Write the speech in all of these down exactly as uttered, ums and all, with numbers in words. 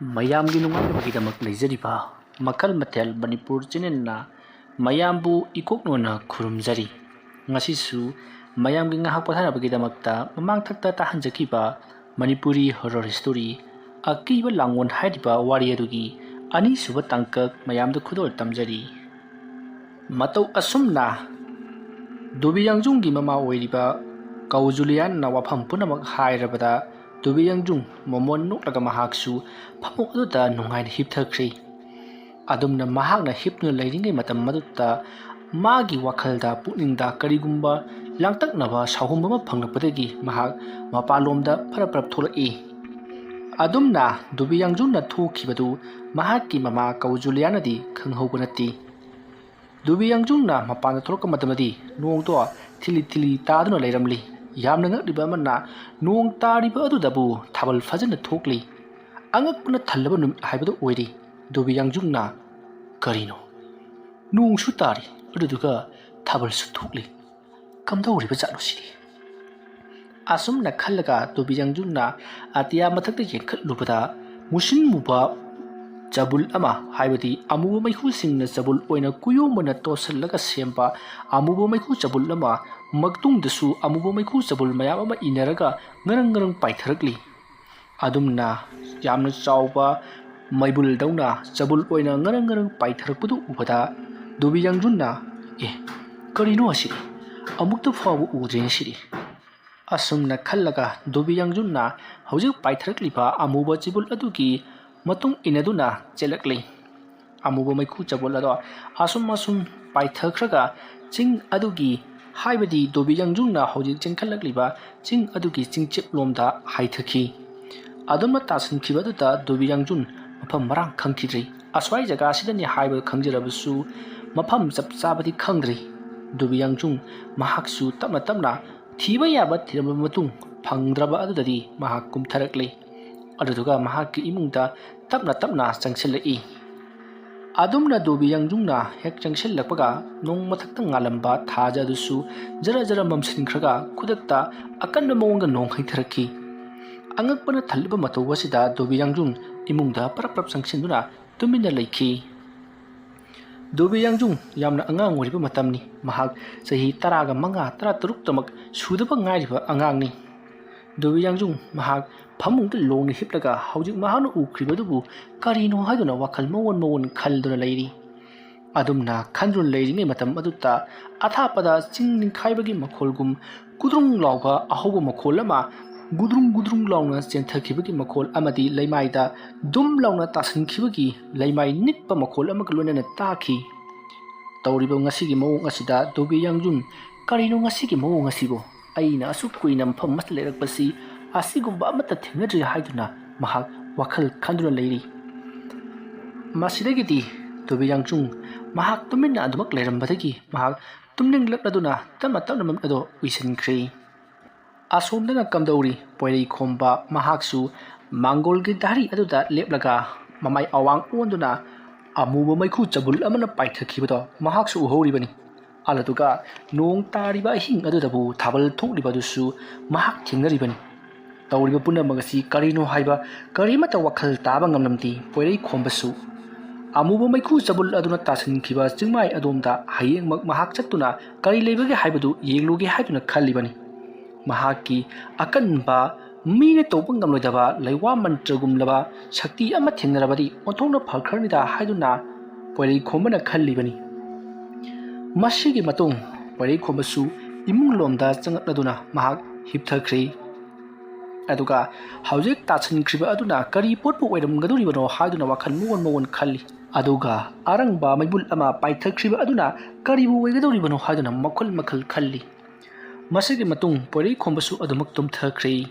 ꯃꯌꯥꯝꯒꯤ ꯅꯨꯡꯉꯥꯏꯅꯕꯒꯤꯗꯃꯛ ꯂꯩꯖꯔꯤꯕ ꯃꯈꯜ ꯃꯊꯦꯜ ꯃꯅꯤꯄꯨꯔ ꯆꯦꯅꯦꯜꯅ ꯃꯌꯥꯝꯕꯨ ꯏꯀꯣꯛꯅꯣꯅ ꯈꯨꯔꯨꯝꯖꯔꯤ꯫ ꯉꯁꯤꯁꯨ ꯃꯌꯥꯝꯒꯤ ꯉꯥꯏꯍꯥꯛ ꯄꯣꯊꯥꯅꯕꯒꯤꯗꯃꯛꯇ ꯃꯃꯥꯡꯊꯛꯇ ꯇꯥꯍꯟꯖꯈꯤꯕ ꯃꯅꯤꯄꯨꯔꯤ ꯍꯣꯔꯔ ꯁ꯭ꯇꯣꯔꯤ ꯑꯀꯤꯕ ꯂꯥꯡꯑꯣꯟ ꯍꯥꯏꯔꯤꯕ ꯋꯥꯔꯤ ꯑꯗꯨꯒꯤ ꯑꯅꯤꯁꯨꯕ ꯇꯥꯡꯀꯛ ꯃꯌꯥꯝꯗ ꯈꯨꯗꯣꯜ ꯇꯝꯖꯔꯤ꯫ ꯃꯇꯧ ꯑꯁꯨꯝꯅ ꯗꯨꯕꯤ ꯌꯥꯡꯖꯨꯡꯒꯤ ꯃꯃꯥ ꯑꯣꯏꯔꯤꯕ ꯀꯧꯖꯨꯂꯤꯌꯥꯟꯅ ꯋꯥꯐꯝ ꯄꯨꯝꯅꯃꯛ ꯍꯥꯏꯔꯕꯗ, ꯗꯨꯕꯤ ꯌꯥꯡꯖꯨꯡ ꯃꯃꯣꯟ ꯅꯣꯛꯂꯒ ꯃꯍꯥꯛꯁꯨ ꯐꯃꯨꯡ ꯑꯗꯨꯗ ꯅꯨꯡꯉꯥꯏꯅ ꯍꯤꯞꯊꯈ꯭ꯔꯦ꯫ ꯑꯗꯨꯝꯅ ꯃꯍꯥꯛꯅ ꯍꯤꯞꯇꯨꯅ ꯂꯩꯔꯤꯉꯩ ꯃꯇꯝ ꯑꯗꯨꯗ ꯃꯥꯒꯤ ꯋꯥꯈꯜꯗ, ꯄꯨꯛꯅꯤꯡꯗ ꯀꯔꯤꯒꯨꯝꯕ ꯂꯥꯡꯇꯛꯅꯕ ꯁꯥꯎꯍꯨꯝꯕ ꯑꯃ ꯐꯪꯂꯛꯄꯗꯒꯤ ꯃꯍꯥꯛ ꯃꯄꯥꯟꯂꯣꯝꯗ ꯐꯔꯞ ꯐꯔꯞ ꯊꯣꯛꯂꯛꯏ꯫ ꯑꯗꯨꯝꯅ ꯗꯨꯕꯤ ꯌꯥꯡꯖꯨꯡꯅ ꯊꯣꯛꯈꯤꯕꯗꯨ ꯃꯍꯥꯛꯀꯤ ꯃꯃꯥ ꯀꯧꯖꯨꯂꯤꯌꯥꯅꯗꯤ ꯈꯪꯍꯧꯕ ꯅꯠꯇꯦ꯫ ꯗꯨꯕꯤ ꯌꯥꯡꯖꯨꯡꯅ ꯃꯄꯥꯟꯗ ꯊꯣꯛꯂꯛꯄ ꯃꯇꯝꯗꯗꯤ ꯅꯣꯡꯗꯣ ꯊꯤꯂꯤ ꯊꯤꯂꯤ ꯇꯥꯗꯨꯅ ꯂꯩꯔꯝꯂꯤ꯫ ꯌꯥꯝꯅ ꯉꯛꯂꯤꯕ ꯑꯃꯅ, ꯅꯣꯡ ꯇꯥꯔꯤꯕ ꯑꯗꯨꯗꯕꯨ ꯊꯥꯕꯜ ꯐꯖꯅ ꯊꯣꯛꯂꯤ꯫ ꯑꯉꯛꯄꯅ ꯊꯜꯂꯕ ꯅꯨꯃꯤꯠ ꯍꯥꯏꯕꯗꯨ ꯑꯣꯏꯔꯤ꯫ ꯗꯨꯕꯤ ꯌꯥꯡꯖꯨꯡꯅ, "ꯀꯔꯤꯅꯣ? ꯅꯣꯡꯁꯨ ꯇꯥꯔꯤ, ꯑꯗꯨꯗꯨꯒ ꯊꯥꯕꯜꯁꯨ ꯊꯣꯛꯂꯤ꯫ ꯀꯝꯗꯧꯔꯤꯕ ꯖꯥꯠꯅꯣ ꯁꯤꯗꯤ?" ꯑꯁꯨꯝꯅ ꯈꯜꯂꯒ ꯗꯨꯕꯤ ꯌꯥꯡꯖꯨꯡꯅ ꯑꯇꯤꯌꯥ ꯃꯊꯛꯇ ꯌꯦꯡꯈꯠꯂꯨꯕꯗ, ꯃꯨꯁꯤꯟ ꯃꯨꯕ ꯆꯕꯨꯜ ꯑꯃ, ꯍꯥꯏꯕꯗꯤ ꯑꯃꯨꯕ ꯃꯩꯈꯨꯁꯤꯡꯅ ꯆꯕꯨꯜ ꯑꯣꯏꯅ ꯀꯨꯌꯣꯝ ꯑꯣꯏꯅ ꯇꯣꯠꯁꯤꯜꯂꯒ ꯁꯦꯝꯕ ꯑꯃꯨꯕ ꯃꯩꯈꯨ ꯆꯕꯨꯜ ꯑꯃ, ꯃꯇꯨꯡꯗꯁꯨ ꯑꯃꯨꯕ ꯃꯩꯈꯨ ꯆꯕꯨꯜ ꯃꯌꯥꯝ ꯑꯃ ꯏꯟꯅꯔꯒ ꯉꯔꯪ ꯉꯔꯪ ꯄꯥꯏꯊꯔꯛꯂꯤ꯫ ꯑꯗꯨꯝꯅ ꯌꯥꯝꯅ ꯆꯥꯎꯕ ꯃꯩꯕꯨꯜꯗꯧꯅ ꯆꯕꯨꯜ ꯑꯣꯏꯅ ꯉꯔꯪ ꯉꯔꯪ ꯄꯥꯏꯊꯔꯛꯄꯗꯨ ꯎꯕꯗ, ꯗꯨꯕꯤ ꯌꯥꯡꯖꯨꯟꯅ, "ꯑꯦ, ꯀꯔꯤꯅꯣ ꯑꯁꯤꯗꯤ? ꯑꯃꯨꯛꯇ ꯐꯥꯎꯕ ꯎꯗ꯭ꯔꯤꯅꯦ ꯁꯤꯗꯤ꯫" ꯑꯁꯨꯝꯅ ꯈꯜꯂꯒ ꯗꯨꯕꯤ ꯌꯥꯡꯖꯨꯟꯅ ꯍꯧꯖꯤꯛ ꯄꯥꯏꯊꯔꯛꯂꯤꯕ ꯑꯃꯨꯕ ꯆꯤꯕꯨꯜ ꯑꯗꯨꯒꯤ ꯃꯇꯨꯡ ꯏꯟꯅꯗꯨꯅ ꯆꯦꯜꯂꯛꯂꯤ꯫ ꯑꯃꯨꯕ ꯃꯩꯈꯨ ꯆꯕꯨꯜ ꯑꯗꯣ ꯑꯁꯨꯝ ꯑꯁꯨꯝ ꯄꯥꯏꯊꯈ꯭ꯔꯒ ꯆꯤꯡ ꯑꯗꯨꯒꯤ, ꯍꯥꯏꯕꯗꯤ ꯗꯨꯕꯤ ꯌꯥꯡꯖꯨꯟꯅ ꯍꯧꯖꯤꯛ ꯆꯦꯟꯈꯠꯂꯛꯂꯤꯕ ꯆꯤꯡ ꯑꯗꯨꯒꯤ ꯆꯤꯡꯆꯦꯞꯂꯣꯝꯗ ꯍꯥꯏꯊꯈꯤ꯫ ꯑꯗꯨꯝꯅ ꯇꯥꯁꯤꯟꯈꯤꯕ ꯑꯗꯨꯗ ꯗꯨꯕꯤ ꯌꯥꯡꯖꯨꯟ ꯃꯐꯝ ꯃꯔꯥꯡ ꯈꯪꯈꯤꯗ꯭ꯔꯤ꯫ ꯑꯁ꯭ꯋꯥꯏ ꯖꯒꯥꯁꯤꯗꯅꯤ ꯍꯥꯏꯕ ꯈꯪꯖꯔꯕꯁꯨ ꯃꯐꯝ ꯆꯞ ꯆꯥꯕꯗꯤ ꯈꯪꯗ꯭ꯔꯤ꯫ ꯗꯨꯕꯤ ꯌꯥꯡꯖꯨꯟ ꯃꯍꯥꯛꯁꯨ ꯇꯞꯅ ꯇꯞꯅ ꯊꯤꯕ ꯌꯥꯕ ꯊꯤꯔꯝꯂꯕ ꯃꯇꯨꯡ ꯐꯪꯗ꯭ꯔꯕ ꯑꯗꯨꯗꯗꯤ ꯃꯍꯥꯛ ꯀꯨꯝꯊꯔꯛꯂꯤ꯫ ꯑꯗꯨꯗꯨꯒ ꯃꯍꯥꯛꯀꯤ ꯏꯃꯨꯡꯗ ꯇꯞꯅ ꯇꯞꯅ ꯆꯪꯁꯤꯜꯂꯛꯏ꯫ ꯑꯗꯨꯝꯅ ꯗꯨꯕꯤ ꯌꯥꯡꯖꯨꯡꯅ ꯍꯦꯛ ꯆꯪꯁꯤꯜꯂꯛꯄꯒ ꯅꯣꯡ ꯃꯊꯛꯇ ꯉꯥꯜꯂꯝꯕ ꯊꯥꯖ ꯑꯗꯨꯁꯨ ꯖꯔ ꯖꯔ ꯃꯝꯁꯤꯟꯈ꯭ꯔꯒ ꯈꯨꯗꯛꯇ ꯑꯀꯟꯕ ꯃꯑꯣꯡꯗ ꯅꯣꯡ ꯍꯩꯊꯔꯛꯈꯤ꯫ ꯑꯉꯛꯄꯅ ꯊꯜꯂꯕ ꯃꯇꯧ ꯑꯁꯤꯗ ꯗꯨꯕꯤ ꯌꯥꯡꯖꯨꯡ ꯏꯃꯨꯡꯗ ꯄꯔꯞ ꯄꯔꯞ ꯆꯪꯁꯤꯟꯗꯨꯅ ꯇꯨꯃꯤꯟꯅ ꯂꯩꯈꯤ꯫ ꯗꯣꯕꯤ ꯌꯥꯡꯖꯨꯡ ꯌꯥꯝꯅ ꯑꯉꯥꯡ ꯑꯣꯏꯔꯤꯕ ꯃꯇꯝꯅꯤ꯫ ꯃꯍꯥꯛ ꯆꯍꯤ ꯇꯔꯥꯒ ꯃꯉꯥ, ꯇꯔꯥ ꯇꯔꯨꯛꯇꯃꯛ ꯁꯨꯗꯕ ꯉꯥꯏꯔꯤꯕ ꯑꯉꯥꯡꯅꯤ꯫ ꯗꯣꯕꯤ ꯌꯥꯡꯖꯨꯡ ꯃꯍꯥꯛ ꯐꯃꯨꯡꯗ ꯂꯣꯡꯅ ꯍꯤꯞꯂꯒ ꯍꯧꯖꯤꯛ ꯃꯍꯥꯛꯅ ꯎꯈ꯭ꯔꯤꯕꯗꯨꯕꯨ ꯀꯔꯤꯅꯣ ꯍꯥꯏꯗꯨꯅ ꯋꯥꯈꯜ ꯃꯑꯣꯟ ꯃꯑꯣꯟ ꯈꯜꯗꯨꯅ ꯂꯩꯔꯤ꯫ ꯑꯗꯨꯝꯅ ꯈꯟꯗꯨꯅ ꯂꯩꯔꯤꯉꯩ ꯃꯇꯝ ꯑꯗꯨꯗ ꯑꯊꯥꯞꯄꯗ ꯆꯤꯡ ꯅꯤꯡꯈꯥꯏꯕꯒꯤ ꯃꯈꯣꯜꯒꯨꯝ ꯒꯨꯗ꯭ꯔꯨꯡ ꯂꯥꯎꯕ ꯑꯍꯧꯕ ꯃꯈꯣꯜ ꯑꯃ ꯒꯨꯗ꯭ꯔꯨꯡ ꯒꯨꯗ꯭ꯔꯨꯡ ꯂꯥꯎꯅ ꯆꯦꯟꯊꯈꯤꯕꯒꯤ ꯃꯈꯣꯜ ꯑꯃꯗꯤ ꯂꯩꯃꯥꯏꯗ ꯗꯨꯝ ꯂꯥꯎꯅ ꯇꯥꯁꯤꯟꯈꯤꯕꯒꯤ ꯂꯩꯃꯥꯏ ꯅꯤꯛꯄ ꯃꯈꯣꯜ ꯑꯃꯒ ꯂꯣꯏꯅꯅ ꯇꯥꯈꯤ꯫ ꯇꯧꯔꯤꯕ ꯉꯁꯤꯒꯤ ꯃꯑꯣꯡ ꯑꯁꯤꯗ ꯗꯣꯕꯤ ꯌꯥꯡꯖꯨꯟ, "ꯀꯔꯤꯅꯣ ꯉꯁꯤꯒꯤ ꯃꯑꯣꯡ ꯑꯁꯤꯕꯨ? ꯑꯩꯅ ꯑꯁꯨꯛ ꯀꯨꯏꯅ ꯃꯐꯝ ꯑꯃꯗ ꯂꯩꯔꯛꯄꯁꯤ ꯑꯁꯤꯒꯨꯝꯕ ꯑꯃꯠꯇ ꯊꯦꯡꯅꯗ꯭ꯔꯤ" ꯍꯥꯏꯗꯨꯅ ꯃꯍꯥꯛ ꯋꯥꯈꯜ ꯈꯟꯗꯨꯅ ꯂꯩꯔꯤ꯫ ꯃꯁꯤꯗꯒꯤꯗꯤ ꯗꯣꯕꯤ ꯌꯥꯡꯖꯨꯟ ꯃꯍꯥꯛ ꯇꯨꯃꯤꯟꯅ ꯑꯗꯨꯃꯛ ꯂꯩꯔꯝꯕꯗꯒꯤ ꯃꯍꯥꯛ ꯇꯨꯝꯅꯤꯡꯂꯛꯂꯗꯨꯅ ꯇꯞꯅ ꯇꯞꯅ ꯃꯃꯤꯠ ꯑꯗꯣ ꯎꯏꯁꯤꯟꯈ꯭ꯔꯦ꯫ ꯑꯁꯣꯝꯗꯅ ꯀꯝꯗꯧꯔꯤ? ꯄꯣꯏꯔꯩꯈꯣꯝꯕ ꯃꯍꯥꯛꯁꯨ ꯃꯥꯡꯒꯣꯜꯒꯤ ꯙꯥꯔꯤ ꯑꯗꯨꯗ ꯂꯦꯞꯂꯒ ꯃꯃꯥꯏ ꯑꯋꯥꯡ ꯑꯣꯟꯗꯨꯅ ꯑꯃꯨꯕ ꯃꯩꯈꯨ ꯆꯕꯨꯜ ꯑꯃꯅ ꯄꯥꯏꯊꯈꯤꯕꯗꯣ ꯃꯍꯥꯛꯁꯨ ꯎꯍꯧꯔꯤꯕꯅꯤ꯫ ꯑꯗꯨꯒ ꯅꯣꯡ ꯇꯥꯔꯤꯕ ꯑꯍꯤꯡ ꯑꯗꯨꯗꯕꯨ ꯊꯥꯕꯜ ꯊꯣꯛꯂꯤꯕ ꯑꯗꯨꯁꯨ ꯃꯍꯥꯛ ꯊꯦꯡꯅꯔꯤꯕꯅꯤ꯫ ꯇꯧꯔꯤꯕ ꯄꯨꯝꯅꯃꯛ ꯑꯁꯤ ꯀꯔꯤꯅꯣ ꯍꯥꯏꯕ ꯀꯔꯤꯃꯠꯇ ꯋꯥꯈꯜ ꯇꯥꯕ ꯉꯝꯂꯝꯗꯦ ꯄꯣꯏꯔꯩꯈꯣꯝꯕꯁꯨ꯫ ꯑꯃꯨꯕ ꯃꯩꯈꯨ ꯆꯕꯨꯜ ꯑꯗꯨꯅ ꯇꯥꯁꯤꯟꯈꯤꯕ ꯆꯤꯡꯃꯥꯏ ꯑꯗꯣꯝꯗ ꯍꯌꯦꯡꯃꯛ ꯃꯍꯥꯛ ꯆꯠꯇꯨꯅ ꯀꯔꯤ ꯂꯩꯕꯒꯦ ꯍꯥꯏꯕꯗꯨ ꯌꯦꯡꯂꯨꯒꯦ ꯍꯥꯏꯗꯨꯅ ꯈꯜꯂꯤꯕꯅꯤ꯫ ꯃꯍꯥꯛꯀꯤ ꯑꯀꯟꯕ, ꯃꯤꯅ ꯇꯧꯕ ꯉꯝꯂꯣꯏꯗꯕ ꯂꯩꯋꯥ ꯃꯟꯇ꯭ꯔꯒꯨꯝꯂꯕ ꯁꯛꯇꯤ ꯑꯃ ꯊꯦꯡꯅꯔꯕꯗꯤ ꯑꯣꯟꯊꯣꯛꯅ ꯐꯈ꯭ꯔꯅꯤꯗ ꯍꯥꯏꯗꯨꯅ ꯄꯣꯏꯔꯩꯈꯣꯝꯕꯅ ꯈꯜꯂꯤꯕꯅꯤ꯫ ꯃꯁꯤꯒꯤ ꯃꯇꯨꯡ ꯄꯣꯏꯔꯩꯈꯣꯝꯕꯁꯨ ꯏꯃꯨꯡ ꯂꯣꯝꯗ ꯆꯪꯂꯛꯂꯗꯨꯅ ꯃꯍꯥꯛ ꯍꯤꯞꯊꯈ꯭ꯔꯦ꯫ ꯑꯗꯨꯒ ꯍꯧꯖꯤꯛ ꯇꯥꯁꯤꯟꯈ꯭ꯔꯤꯕ ꯑꯗꯨꯅ ꯀꯔꯤ ꯄꯣꯠꯄꯨ ꯑꯣꯏꯔꯝꯒꯗꯧꯔꯤꯕꯅꯣ ꯍꯥꯏꯗꯨꯅ ꯋꯥꯈꯜ ꯃꯑꯣꯟ ꯃꯑꯣꯟ ꯈꯜꯂꯤ꯫ ꯑꯗꯨꯒ ꯑꯔꯪꯕ ꯃꯩꯕꯨꯜ ꯑꯃ ꯄꯥꯏꯊꯈ꯭ꯔꯤꯕ ꯑꯗꯨꯅ ꯀꯔꯤꯕꯨ ꯑꯣꯏꯒꯗꯧꯔꯤꯕꯅꯣ ꯍꯥꯏꯗꯨꯅ ꯃꯈꯜ ꯃꯈꯜ ꯈꯜꯂꯤ꯫ ꯃꯁꯤꯒꯤ ꯃꯇꯨꯡ ꯄꯣꯏꯔꯩꯈꯣꯝꯕꯁꯨ ꯑꯗꯨꯃꯛ ꯇꯨꯝꯊꯈ꯭ꯔꯦ꯫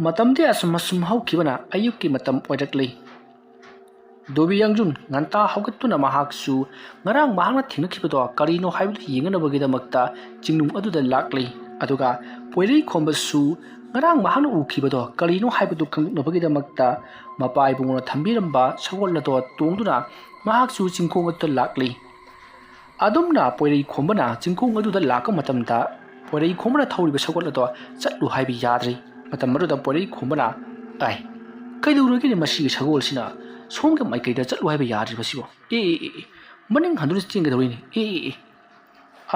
ꯃꯇꯝꯗꯤ ꯑꯁꯨꯝ ꯑꯁꯨꯝ ꯍꯧꯈꯤꯕꯅ ꯑꯌꯨꯛꯀꯤ ꯃꯇꯝ ꯑꯣꯏꯔꯛꯂꯤ꯫ ꯗꯣꯕꯤ ꯌꯥꯡꯖꯨꯟ ꯉꯟꯇꯥ ꯍꯧꯒꯠꯇꯨꯅ ꯃꯍꯥꯛꯁꯨ ꯉꯔꯥꯡ ꯃꯍꯥꯛꯅ ꯊꯦꯡꯅꯈꯤꯕꯗꯣ ꯀꯔꯤꯅꯣ ꯍꯥꯏꯕꯗꯨ ꯌꯦꯡꯅꯕꯒꯤꯗꯃꯛꯇ ꯆꯤꯡꯅꯨꯡ ꯑꯗꯨꯗ ꯂꯥꯛꯂꯤ꯫ ꯑꯗꯨꯒ ꯄꯣꯏꯔꯩꯈꯣꯝꯕꯁꯨ ꯉꯔꯥꯡ ꯃꯍꯥꯛꯅ ꯎꯈꯤꯕꯗꯣ ꯀꯔꯤꯅꯣ ꯍꯥꯏꯕꯗꯨ ꯈꯪꯗꯣꯛꯅꯕꯒꯤꯗꯃꯛꯇ ꯃꯄꯥ ꯏꯕꯨꯡꯉꯣꯅ ꯊꯝꯕꯤꯔꯝꯕ ꯁꯒꯣꯜ ꯑꯗꯣ ꯇꯣꯡꯗꯨꯅ ꯃꯍꯥꯛꯁꯨ ꯆꯤꯡꯈꯣꯡ ꯑꯗꯨꯗ ꯂꯥꯛꯂꯤ꯫ ꯑꯗꯨꯝꯅ ꯄꯣꯏꯔꯩꯈꯣꯝꯕꯅ ꯆꯤꯡꯈꯣꯡ ꯑꯗꯨꯗ ꯂꯥꯛꯄ ꯃꯇꯝꯗ ꯄꯣꯏꯔꯩꯈꯣꯝꯕꯅ ꯊꯧꯔꯤꯕ ꯁꯒꯣꯜ ꯑꯗꯣ ꯆꯠꯂꯨ ꯍꯥꯏꯕ ꯌꯥꯗ꯭ꯔꯤ꯫ ꯃꯇꯝ ꯑꯗꯨꯗ ꯄꯣꯏꯔꯩꯈꯣꯝꯕꯅ, "ꯑꯥꯏ, "ꯀꯩꯗꯧꯔꯒꯦꯅꯦ ꯃꯁꯤꯒꯤ ꯁꯒꯣꯜꯁꯤꯅ? ꯁꯣꯝꯒꯤ ꯃꯥꯏꯀꯩꯗ ꯆꯠꯂꯨ ꯍꯥꯏꯕ ꯌꯥꯗ꯭ꯔꯤꯕꯁꯤꯕꯣ? ꯑꯦ, ꯑꯦ, ꯑꯦ, ꯃꯅꯤꯡ ꯍꯟꯗꯨꯅ ꯆꯦꯟꯒꯗꯧꯔꯤꯅꯤ꯫ ꯑꯦ, ꯑꯦ, ꯑꯦ!"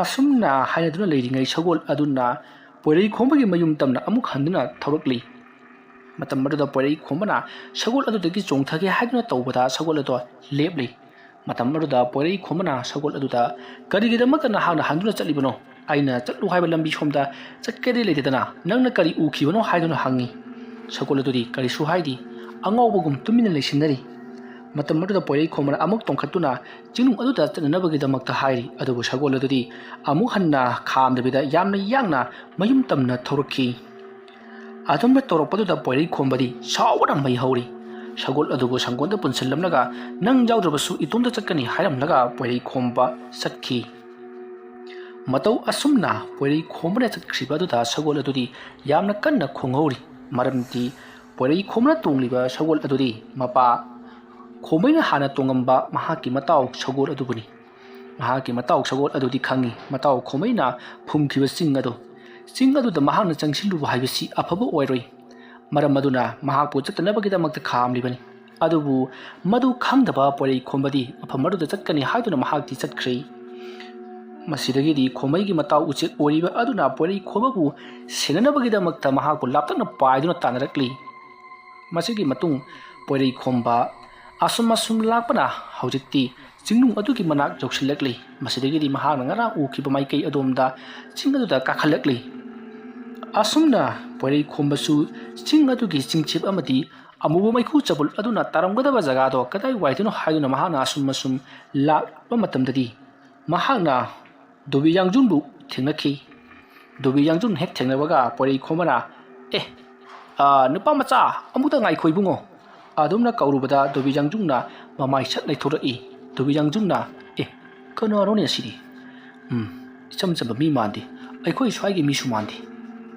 ꯑꯁꯨꯝꯅ ꯍꯥꯏꯅꯗꯨꯅ ꯂꯩꯔꯤꯉꯩ ꯁꯒꯣꯜ ꯑꯗꯨꯅ ꯄꯣꯏꯔꯩ ꯈꯣꯝꯕꯒꯤ ꯃꯌꯨꯝ ꯇꯝꯅ ꯑꯃꯨꯛ ꯍꯟꯗꯨꯅ ꯊꯧꯔꯛꯂꯤ꯫ ꯃꯇꯝ ꯑꯗꯨꯗ ꯄꯣꯏꯔꯩ ꯈꯣꯝꯕꯅ ꯁꯒꯣꯜ ꯑꯗꯨꯗꯒꯤ ꯆꯣꯡꯊꯒꯦ ꯍꯥꯏꯗꯨꯅ ꯇꯧꯕꯗ ꯁꯒꯣꯜ ꯑꯗꯣ ꯂꯦꯞꯂꯤ꯫ ꯃꯇꯝ ꯑꯗꯨꯗ ꯄꯣꯏꯔꯩ ꯈꯣꯝꯕꯅ ꯁꯒꯣꯜ ꯑꯗꯨꯗ, "ꯀꯔꯤꯒꯤꯗꯃꯛꯇ ꯅꯍꯥꯛꯅ ꯍꯟꯗꯨꯅ ꯆꯠꯂꯤꯕꯅꯣ? ꯑꯩꯅ ꯆꯠꯂꯨ ꯍꯥꯏꯕ ꯂꯝꯕꯤ ꯁꯣꯝꯗ ꯆꯠꯀꯦꯗꯤ ꯂꯩꯇꯗꯅ ꯅꯪꯅ ꯀꯔꯤ ꯎꯈꯤꯕꯅꯣ?" ꯍꯥꯏꯗꯨꯅ ꯍꯪꯉꯤ꯫ ꯁꯒꯣꯜ ꯑꯗꯨꯗꯤ ꯀꯔꯤꯁꯨ ꯍꯥꯏꯗꯦ, ꯑꯉꯥꯎꯕꯒꯨꯝ ꯇꯨꯃꯤꯟꯅ ꯂꯩꯁꯤꯟꯅꯔꯤ꯫ ꯃꯇꯝ ꯑꯗꯨꯗ ꯄꯣꯏꯔꯩ ꯈꯣꯝꯕꯅ ꯑꯃꯨꯛ ꯇꯣꯡꯈꯠꯇꯨꯅ ꯆꯤꯡꯅꯨꯡ ꯑꯗꯨꯗ ꯆꯠꯅꯅꯕꯒꯤꯗꯃꯛꯇ ꯍꯥꯏꯔꯤ, ꯑꯗꯨꯕꯨ ꯁꯒꯣꯜ ꯑꯗꯨꯗꯤ ꯑꯃꯨꯛ ꯍꯟꯅ ꯈꯥꯝꯗꯕꯤꯗ ꯌꯥꯝꯅ ꯌꯥꯡꯅ ꯃꯌꯨꯝ ꯇꯝꯅ ꯊꯧꯔꯛꯈꯤ꯫ ꯑꯗꯨꯝꯅ ꯇꯧꯔꯛꯄꯗꯨꯗ ꯄꯣꯏꯔꯩ ꯈꯣꯝꯕꯗꯤ ꯁꯥꯎꯕꯅ ꯃꯩ ꯍꯧꯔꯤ꯫ ꯁꯒꯣꯜ ꯑꯗꯨꯕꯨ ꯁꯪꯒꯣꯟꯗ ꯄꯨꯟꯁꯤꯜꯂꯝꯂꯒ, "ꯅꯪ ꯌꯥꯎꯗ꯭ꯔꯕꯁꯨ ꯏꯇꯣꯝꯇ ꯆꯠꯀꯅꯤ" ꯍꯥꯏꯔꯝꯂꯒ ꯄꯣꯏꯔꯩ ꯈꯣꯝꯕ ꯆꯠꯈꯤ꯫ ꯃꯇꯧ ꯑꯁꯨꯝꯅ ꯄꯣꯏꯔꯩ ꯈꯣꯝꯕꯅ ꯆꯠꯈ꯭ꯔꯤꯕ ꯑꯗꯨꯗ ꯁꯒꯣꯜ ꯑꯗꯨꯗꯤ ꯌꯥꯝꯅ ꯀꯟꯅ ꯈꯣꯡꯍꯧꯔꯤ꯫ ꯃꯔꯝꯗꯤ ꯄꯣꯏꯔꯩ ꯈꯣꯝꯕꯅ ꯇꯣꯡꯂꯤꯕ ꯁꯒꯣꯜ ꯑꯗꯨꯗꯤ ꯃꯄꯥ ꯈꯣꯝꯕꯩꯅ ꯍꯥꯟꯅ ꯇꯣꯡꯉꯝꯕ ꯃꯍꯥꯛꯀꯤ ꯃꯇꯥꯎ ꯁꯒꯣꯜ ꯑꯗꯨꯕꯨꯅꯤ꯫ ꯃꯍꯥꯛꯀꯤ ꯃꯇꯥꯎ ꯁꯒꯣꯜ ꯑꯗꯨꯗꯤ ꯈꯪꯏ, ꯃꯇꯥꯎ ꯈꯣꯝꯕꯩꯅ ꯐꯨꯝꯈꯤꯕ ꯆꯤꯡ ꯑꯗꯨ꯫ ꯆꯤꯡ ꯑꯗꯨꯗ ꯃꯍꯥꯛꯅ ꯆꯪꯁꯤꯜꯂꯨꯕ ꯍꯥꯏꯕꯁꯤ ꯑꯐꯕ ꯑꯣꯏꯔꯣꯏ꯫ ꯃꯔꯝ ꯑꯗꯨꯅ ꯃꯍꯥꯛꯄꯨ ꯆꯠꯇꯅꯕꯒꯤꯗꯃꯛꯇ ꯈꯥꯝꯂꯤꯕꯅꯤ꯫ ꯑꯗꯨꯕꯨ ꯃꯗꯨ ꯈꯪꯗꯕ ꯄꯣꯏꯔꯩ ꯈꯣꯝꯕꯗꯤ ꯃꯐꯝ ꯑꯗꯨꯗ ꯆꯠꯀꯅꯤ ꯍꯥꯏꯗꯨꯅ ꯃꯍꯥꯛꯇꯤ ꯆꯠꯈ꯭ꯔꯦ꯫ ꯃꯁꯤꯗꯒꯤꯗꯤ ꯈꯣꯝꯕꯩꯒꯤ ꯃꯇꯥꯎ ꯎꯆꯦꯛ ꯑꯣꯏꯔꯤꯕ ꯑꯗꯨꯅ ꯄꯣꯏꯔꯩ ꯈꯣꯝꯕꯕꯨ ꯁꯦꯟꯅꯅꯕꯒꯤꯗꯃꯛꯇ ꯃꯍꯥꯛꯄꯨ ꯂꯥꯞꯇꯛꯅ ꯄꯥꯏꯗꯨꯅ ꯇꯥꯟꯅꯔꯛꯂꯤ꯫ ꯃꯁꯤꯒꯤ ꯃꯇꯨꯡ ꯄꯣꯏꯔꯩ ꯈꯣꯝꯕ ꯑꯁꯨꯝ ꯑꯁꯨꯝ ꯂꯥꯛꯄꯅ ꯍꯧꯖꯤꯛꯇꯤ ꯆꯤꯡꯅꯨꯡ ꯑꯗꯨꯒꯤ ꯃꯅꯥꯛ ꯌꯧꯁꯤꯜꯂꯛꯂꯤ꯫ ꯃꯁꯤꯗꯒꯤꯗꯤ ꯃꯍꯥꯛꯅ ꯉꯔꯥꯡ ꯎꯈꯤꯕ ꯃꯥꯏꯀꯩ ꯑꯗꯣꯝꯗ ꯆꯤꯡ ꯑꯗꯨꯗ ꯀꯥꯈꯠꯂꯛꯂꯤ꯫ ꯑꯁꯨꯝꯅ ꯄꯣꯏꯔꯩ ꯈꯣꯝꯕꯁꯨ ꯆꯤꯡ ꯑꯗꯨꯒꯤ ꯆꯤꯡꯆꯤꯞ ꯑꯃꯗꯤ ꯑꯃꯨꯕ ꯃꯩꯈꯨ ꯆꯕꯨꯜ ꯑꯗꯨꯅ ꯇꯥꯔꯝꯒꯗꯕ ꯖꯒꯥꯗꯣ ꯀꯗꯥꯏ ꯋꯥꯏꯗꯅꯣ ꯍꯥꯏꯗꯨꯅ ꯃꯍꯥꯛꯅ ꯑꯁꯨꯝ ꯑꯁꯨꯝ ꯂꯥꯛꯄ ꯃꯇꯝꯗꯗꯤ ꯃꯍꯥꯛꯅ ꯗꯣꯕꯤ ꯌꯥꯡꯖꯨꯟꯕꯨ ꯊꯦꯡꯅꯈꯤ꯫ ꯗꯣꯕꯤ ꯌꯥꯡꯖꯨꯟ ꯍꯦꯛ ꯊꯦꯡꯅꯕꯒ ꯄꯣꯏꯔꯩ ꯈꯣꯝꯕꯅ, "ꯑꯦ, ꯑꯥ, ꯅꯨꯄꯥ ꯃꯆꯥ, ꯑꯃꯨꯛꯇ ꯉꯥꯏꯈꯣ ꯏꯕꯨꯡꯉꯣ!" ꯑꯗꯨꯝꯅ ꯀꯧꯔꯨꯕꯗ ꯗꯣꯕꯤ ꯌꯥꯡꯖꯨꯟꯅ ꯃꯃꯥꯏ ꯁꯠ ꯂꯩꯊꯣꯔꯛꯏ꯫ ꯗꯣꯕꯤ ꯌꯥꯡꯖꯨꯟꯅ, "ꯑꯦ, ꯀꯅꯥꯅꯣꯅꯦ ꯑꯁꯤꯗꯤ? ꯎꯝ, ꯏꯆꯝ ꯆꯝꯕ ꯃꯤ ꯃꯥꯟꯗꯦ, ꯑꯩꯈꯣꯏ ꯁ꯭ꯋꯥꯏꯒꯤ ꯃꯤꯁꯨ ꯃꯥꯟꯗꯦ"꯫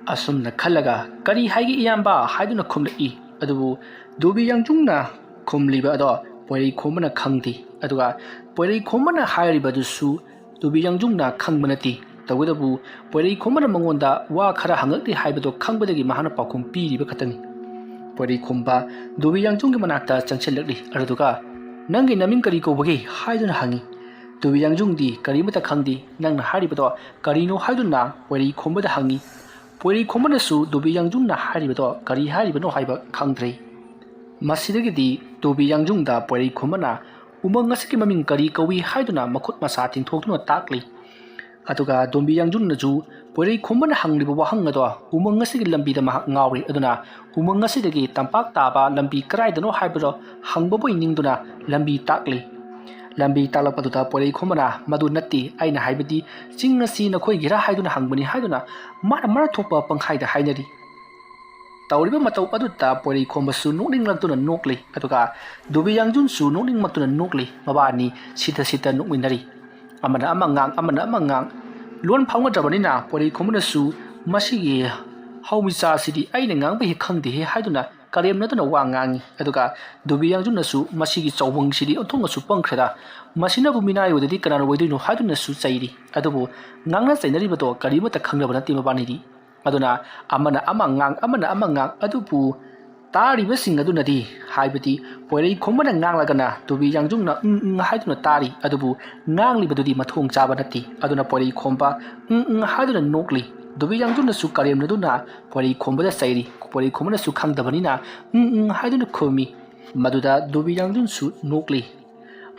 ꯑꯁꯨꯝꯅ ꯈꯜꯂꯒ, "ꯀꯔꯤ ꯍꯥꯏꯒꯦ ꯏꯌꯥꯝꯕ?" ꯍꯥꯏꯗꯨꯅ ꯈꯨꯝꯂꯛꯏ꯫ ꯑꯗꯨꯕꯨ ꯗꯣꯕꯤ ꯌꯥꯡꯖꯨꯟꯅ ꯈꯨꯝꯂꯤꯕ ꯑꯗꯣ ꯄꯣꯏꯔꯩ ꯈꯣꯝꯕꯅ ꯈꯪꯗꯦ꯫ ꯑꯗꯨꯒ ꯄꯣꯏꯔꯩ ꯈꯣꯝꯕꯅ ꯍꯥꯏꯔꯤꯕꯗꯨꯁꯨ ꯗꯣꯕꯤ ꯌꯥꯡꯖꯨꯟꯅ ꯈꯪꯕ ꯅꯠꯇꯦ꯫ ꯇꯧꯕꯇꯕꯨ ꯄꯣꯏꯔꯩ ꯈꯣꯝꯕꯅ ꯃꯉꯣꯟꯗ ꯋꯥ ꯈꯔ ꯍꯪꯉꯛꯂꯤ ꯍꯥꯏꯕꯗꯣ ꯈꯪꯕꯗꯒꯤ ꯃꯍꯥꯛꯅ ꯄꯥꯎꯈꯨꯝ ꯄꯤꯔꯤꯕ ꯈꯛꯇꯅꯤ꯫ ꯄꯣꯏꯔꯩꯈꯣꯝꯕ ꯗꯣꯕꯤ ꯌꯥꯡꯖꯨꯡꯒꯤ ꯃꯅꯥꯛꯇ ꯆꯪꯁꯤꯜꯂꯛꯂꯤ꯫ ꯑꯗꯨꯗꯨꯒ, "ꯅꯪꯒꯤ ꯅꯃꯤꯡ ꯀꯔꯤ ꯀꯧꯕꯒꯦ?" ꯍꯥꯏꯗꯨꯅ ꯍꯪꯉꯤ꯫ ꯗꯣꯕꯤ ꯌꯥꯡꯖꯨꯡꯗꯤ ꯀꯔꯤꯃꯠꯇ ꯈꯪꯗꯦ꯫ "ꯅꯪꯅ ꯍꯥꯏꯔꯤꯕꯗꯣ ꯀꯔꯤꯅꯣ?" ꯍꯥꯏꯗꯨꯅ ꯄꯣꯏꯔꯩꯈꯣꯝꯕꯗ ꯍꯪꯉꯤ꯫ ꯄꯣꯏꯔꯩꯈꯣꯝꯕꯅꯁꯨ ꯗꯣꯕꯤ ꯌꯥꯡꯖꯨꯡꯅ ꯍꯥꯏꯔꯤꯕꯗꯣ ꯀꯔꯤ ꯍꯥꯏꯔꯤꯕꯅꯣ ꯍꯥꯏꯕ ꯈꯪꯗ꯭ꯔꯦ꯫ ꯃꯁꯤꯗꯒꯤꯗꯤ ꯗꯣꯕꯤ ꯌꯥꯡꯖꯨꯡꯗ ꯄꯣꯏꯔꯩꯈꯣꯝꯕꯅ ꯎꯃꯪ ꯑꯁꯤꯒꯤ ꯃꯃꯤꯡ ꯀꯔꯤ ꯀꯧꯏ ꯍꯥꯏꯗꯨꯅ ꯃꯈꯨꯠ ꯃꯁꯥ ꯇꯤꯡꯊꯣꯛꯇꯨꯅ ꯇꯥꯛꯂꯤ꯫ ꯑꯗꯨꯒ ꯗꯣꯝꯕꯤ ꯌꯥꯡꯖꯨꯡꯅꯁꯨ ꯄꯣꯏꯔꯩꯈꯣꯝꯕꯅ ꯍꯪꯂꯤꯕ ꯋꯥꯍꯪ ꯑꯗꯣ ꯎꯃꯪ ꯑꯁꯤꯒꯤ ꯂꯝꯕꯤꯗ ꯃꯍꯥꯛ ꯉꯥꯎꯔꯤ꯫ ꯑꯗꯨꯅ ꯎꯃꯪ ꯑꯁꯤꯗꯒꯤ ꯇꯝꯄꯥꯛ ꯇꯥꯕ ꯂꯝꯕꯤ ꯀꯗꯥꯏꯗꯅꯣ ꯍꯥꯏꯕꯗꯣ ꯍꯪꯕꯕꯨ ꯅꯤꯡꯗꯨꯅ ꯂꯝꯕꯤ ꯇꯥꯛꯂꯤ꯫ ꯂꯝꯕꯤ ꯇꯥꯛꯂꯛꯄꯗꯨꯗ ꯄꯣꯏꯔꯩꯈꯣꯝꯕꯅ, "ꯃꯗꯨ ꯅꯠꯇꯦ, ꯑꯩꯅ ꯍꯥꯏꯕꯗꯤ ꯆꯤꯡ ꯑꯁꯤ ꯅꯈꯣꯏꯒꯤꯔꯥ ꯍꯥꯏꯗꯨꯅ ꯍꯪꯕꯅꯤ" ꯍꯥꯏꯗꯨꯅ ꯃꯥꯅ ꯃꯔꯥ ꯊꯣꯛꯄ ꯄꯪꯈꯥꯏꯗ ꯍꯥꯏꯅꯔꯤ꯫ ꯇꯧꯔꯤꯕ ꯃꯇꯧ ꯑꯗꯨꯗ ꯄꯣꯏꯔꯩꯈꯣꯝꯕꯁꯨ ꯅꯣꯛꯅꯤꯡꯂꯛꯇꯨꯅ ꯅꯣꯛꯂꯤ, ꯑꯗꯨꯒ ꯗꯣꯝꯕꯤ ꯌꯥꯡꯖꯨꯡꯁꯨ ꯅꯣꯛꯅꯤꯡꯂꯛꯇꯨꯅ ꯅꯣꯛꯂꯤ꯫ ꯃꯕꯥꯅꯤ ꯁꯤꯠꯇ ꯁꯤꯠꯇ ꯅꯣꯛꯃꯤꯟꯅꯔꯤ꯫ ꯑꯃꯅ ꯑꯃ ꯉꯥꯡ, ꯑꯃꯅ ꯑꯃ ꯉꯥꯡ꯫ ꯂꯣꯟ ꯐꯥꯎꯅꯗ꯭ꯔꯕꯅꯤꯅ ꯄꯣꯏꯔꯩꯈꯣꯝꯕꯅꯁꯨ, "ꯃꯁꯤꯒꯤ ꯍꯧꯃꯤꯆꯥꯁꯤꯗꯤ ꯑꯩꯅ ꯉꯥꯡꯕ ꯍꯦꯛ ꯈꯪꯗꯦꯍꯦ" ꯍꯥꯏꯗꯨꯅ ꯀꯔꯦꯝꯅꯗꯨꯅ ꯋꯥ ꯉꯥꯡꯉꯤ꯫ ꯑꯗꯨꯒ ꯗꯣꯝꯕꯤ ꯌꯥꯡꯖꯨꯡꯅꯁꯨ, "ꯃꯁꯤꯒꯤ ꯆꯥꯎꯕꯪꯁꯤꯗꯤ ꯑꯣꯟꯊꯣꯛꯅꯁꯨ ꯄꯪꯈ꯭ꯔꯦꯗ, ꯃꯁꯤꯅꯕꯨ ꯃꯤꯅꯥꯏ ꯑꯣꯏꯗꯗꯤ ꯀꯅꯥꯅ ꯑꯣꯏꯗꯣꯏꯅꯣ?" ꯍꯥꯏꯗꯨꯅꯁꯨ ꯆꯩꯔꯤ꯫ ꯑꯗꯨꯕꯨ ꯉꯥꯡꯅ ꯆꯩꯅꯔꯤꯕꯗꯣ ꯀꯔꯤꯃꯠꯇ ꯈꯪꯅꯕ ꯅꯠꯇꯦ ꯃꯕꯥꯅꯤꯗꯤ꯫ ꯑꯗꯨꯅ ꯑꯃꯅ ꯑꯃ ꯉꯥꯡ, ꯑꯃꯅ ꯑꯃ ꯉꯥꯡ꯫ ꯑꯗꯨꯕꯨ ꯇꯥꯔꯤꯕꯁꯤꯡ ꯑꯗꯨꯅꯗꯤ, ꯍꯥꯏꯕꯗꯤ ꯄꯣꯏꯔꯩꯈꯣꯝꯕꯅ ꯉꯥꯡꯂꯒꯅ ꯗꯣꯝꯕꯤ ꯌꯥꯡꯖꯨꯡꯅ "ꯎꯝ, ꯎꯝ" ꯍꯥꯏꯗꯨꯅ ꯇꯥꯔꯤ, ꯑꯗꯨꯕꯨ ꯉꯥꯡꯂꯤꯕꯗꯨꯗꯤ ꯃꯊꯣꯡ ꯆꯥꯕ ꯅꯠꯇꯦ꯫ ꯑꯗꯨꯅ ꯄꯣꯏꯔꯩꯈꯣꯝꯕ "ꯎꯝ, ꯎꯝ" ꯍꯥꯏꯗꯨꯅ ꯅꯣꯛꯂꯤ꯫ ꯗꯣꯝꯕꯤ ꯌꯥꯡꯖꯨꯡꯅꯁꯨ ꯀꯔꯦꯝꯅꯗꯨꯅ ꯄꯣꯏꯔꯩꯈꯣꯝꯕꯗ ꯆꯩꯔꯤ꯫ ꯄꯣꯏꯔꯩꯈꯣꯝꯕꯅꯁꯨ ꯈꯪꯗꯕꯅꯤꯅ "ꯎꯝ, ꯎꯝ" ꯍꯥꯏꯗꯨꯅ ꯈꯨꯝꯃꯤ꯫ ꯃꯗꯨꯗ ꯗꯣꯝꯕꯤ ꯌꯥꯡꯖꯨꯡꯁꯨ ꯅꯣꯛꯂꯤ꯫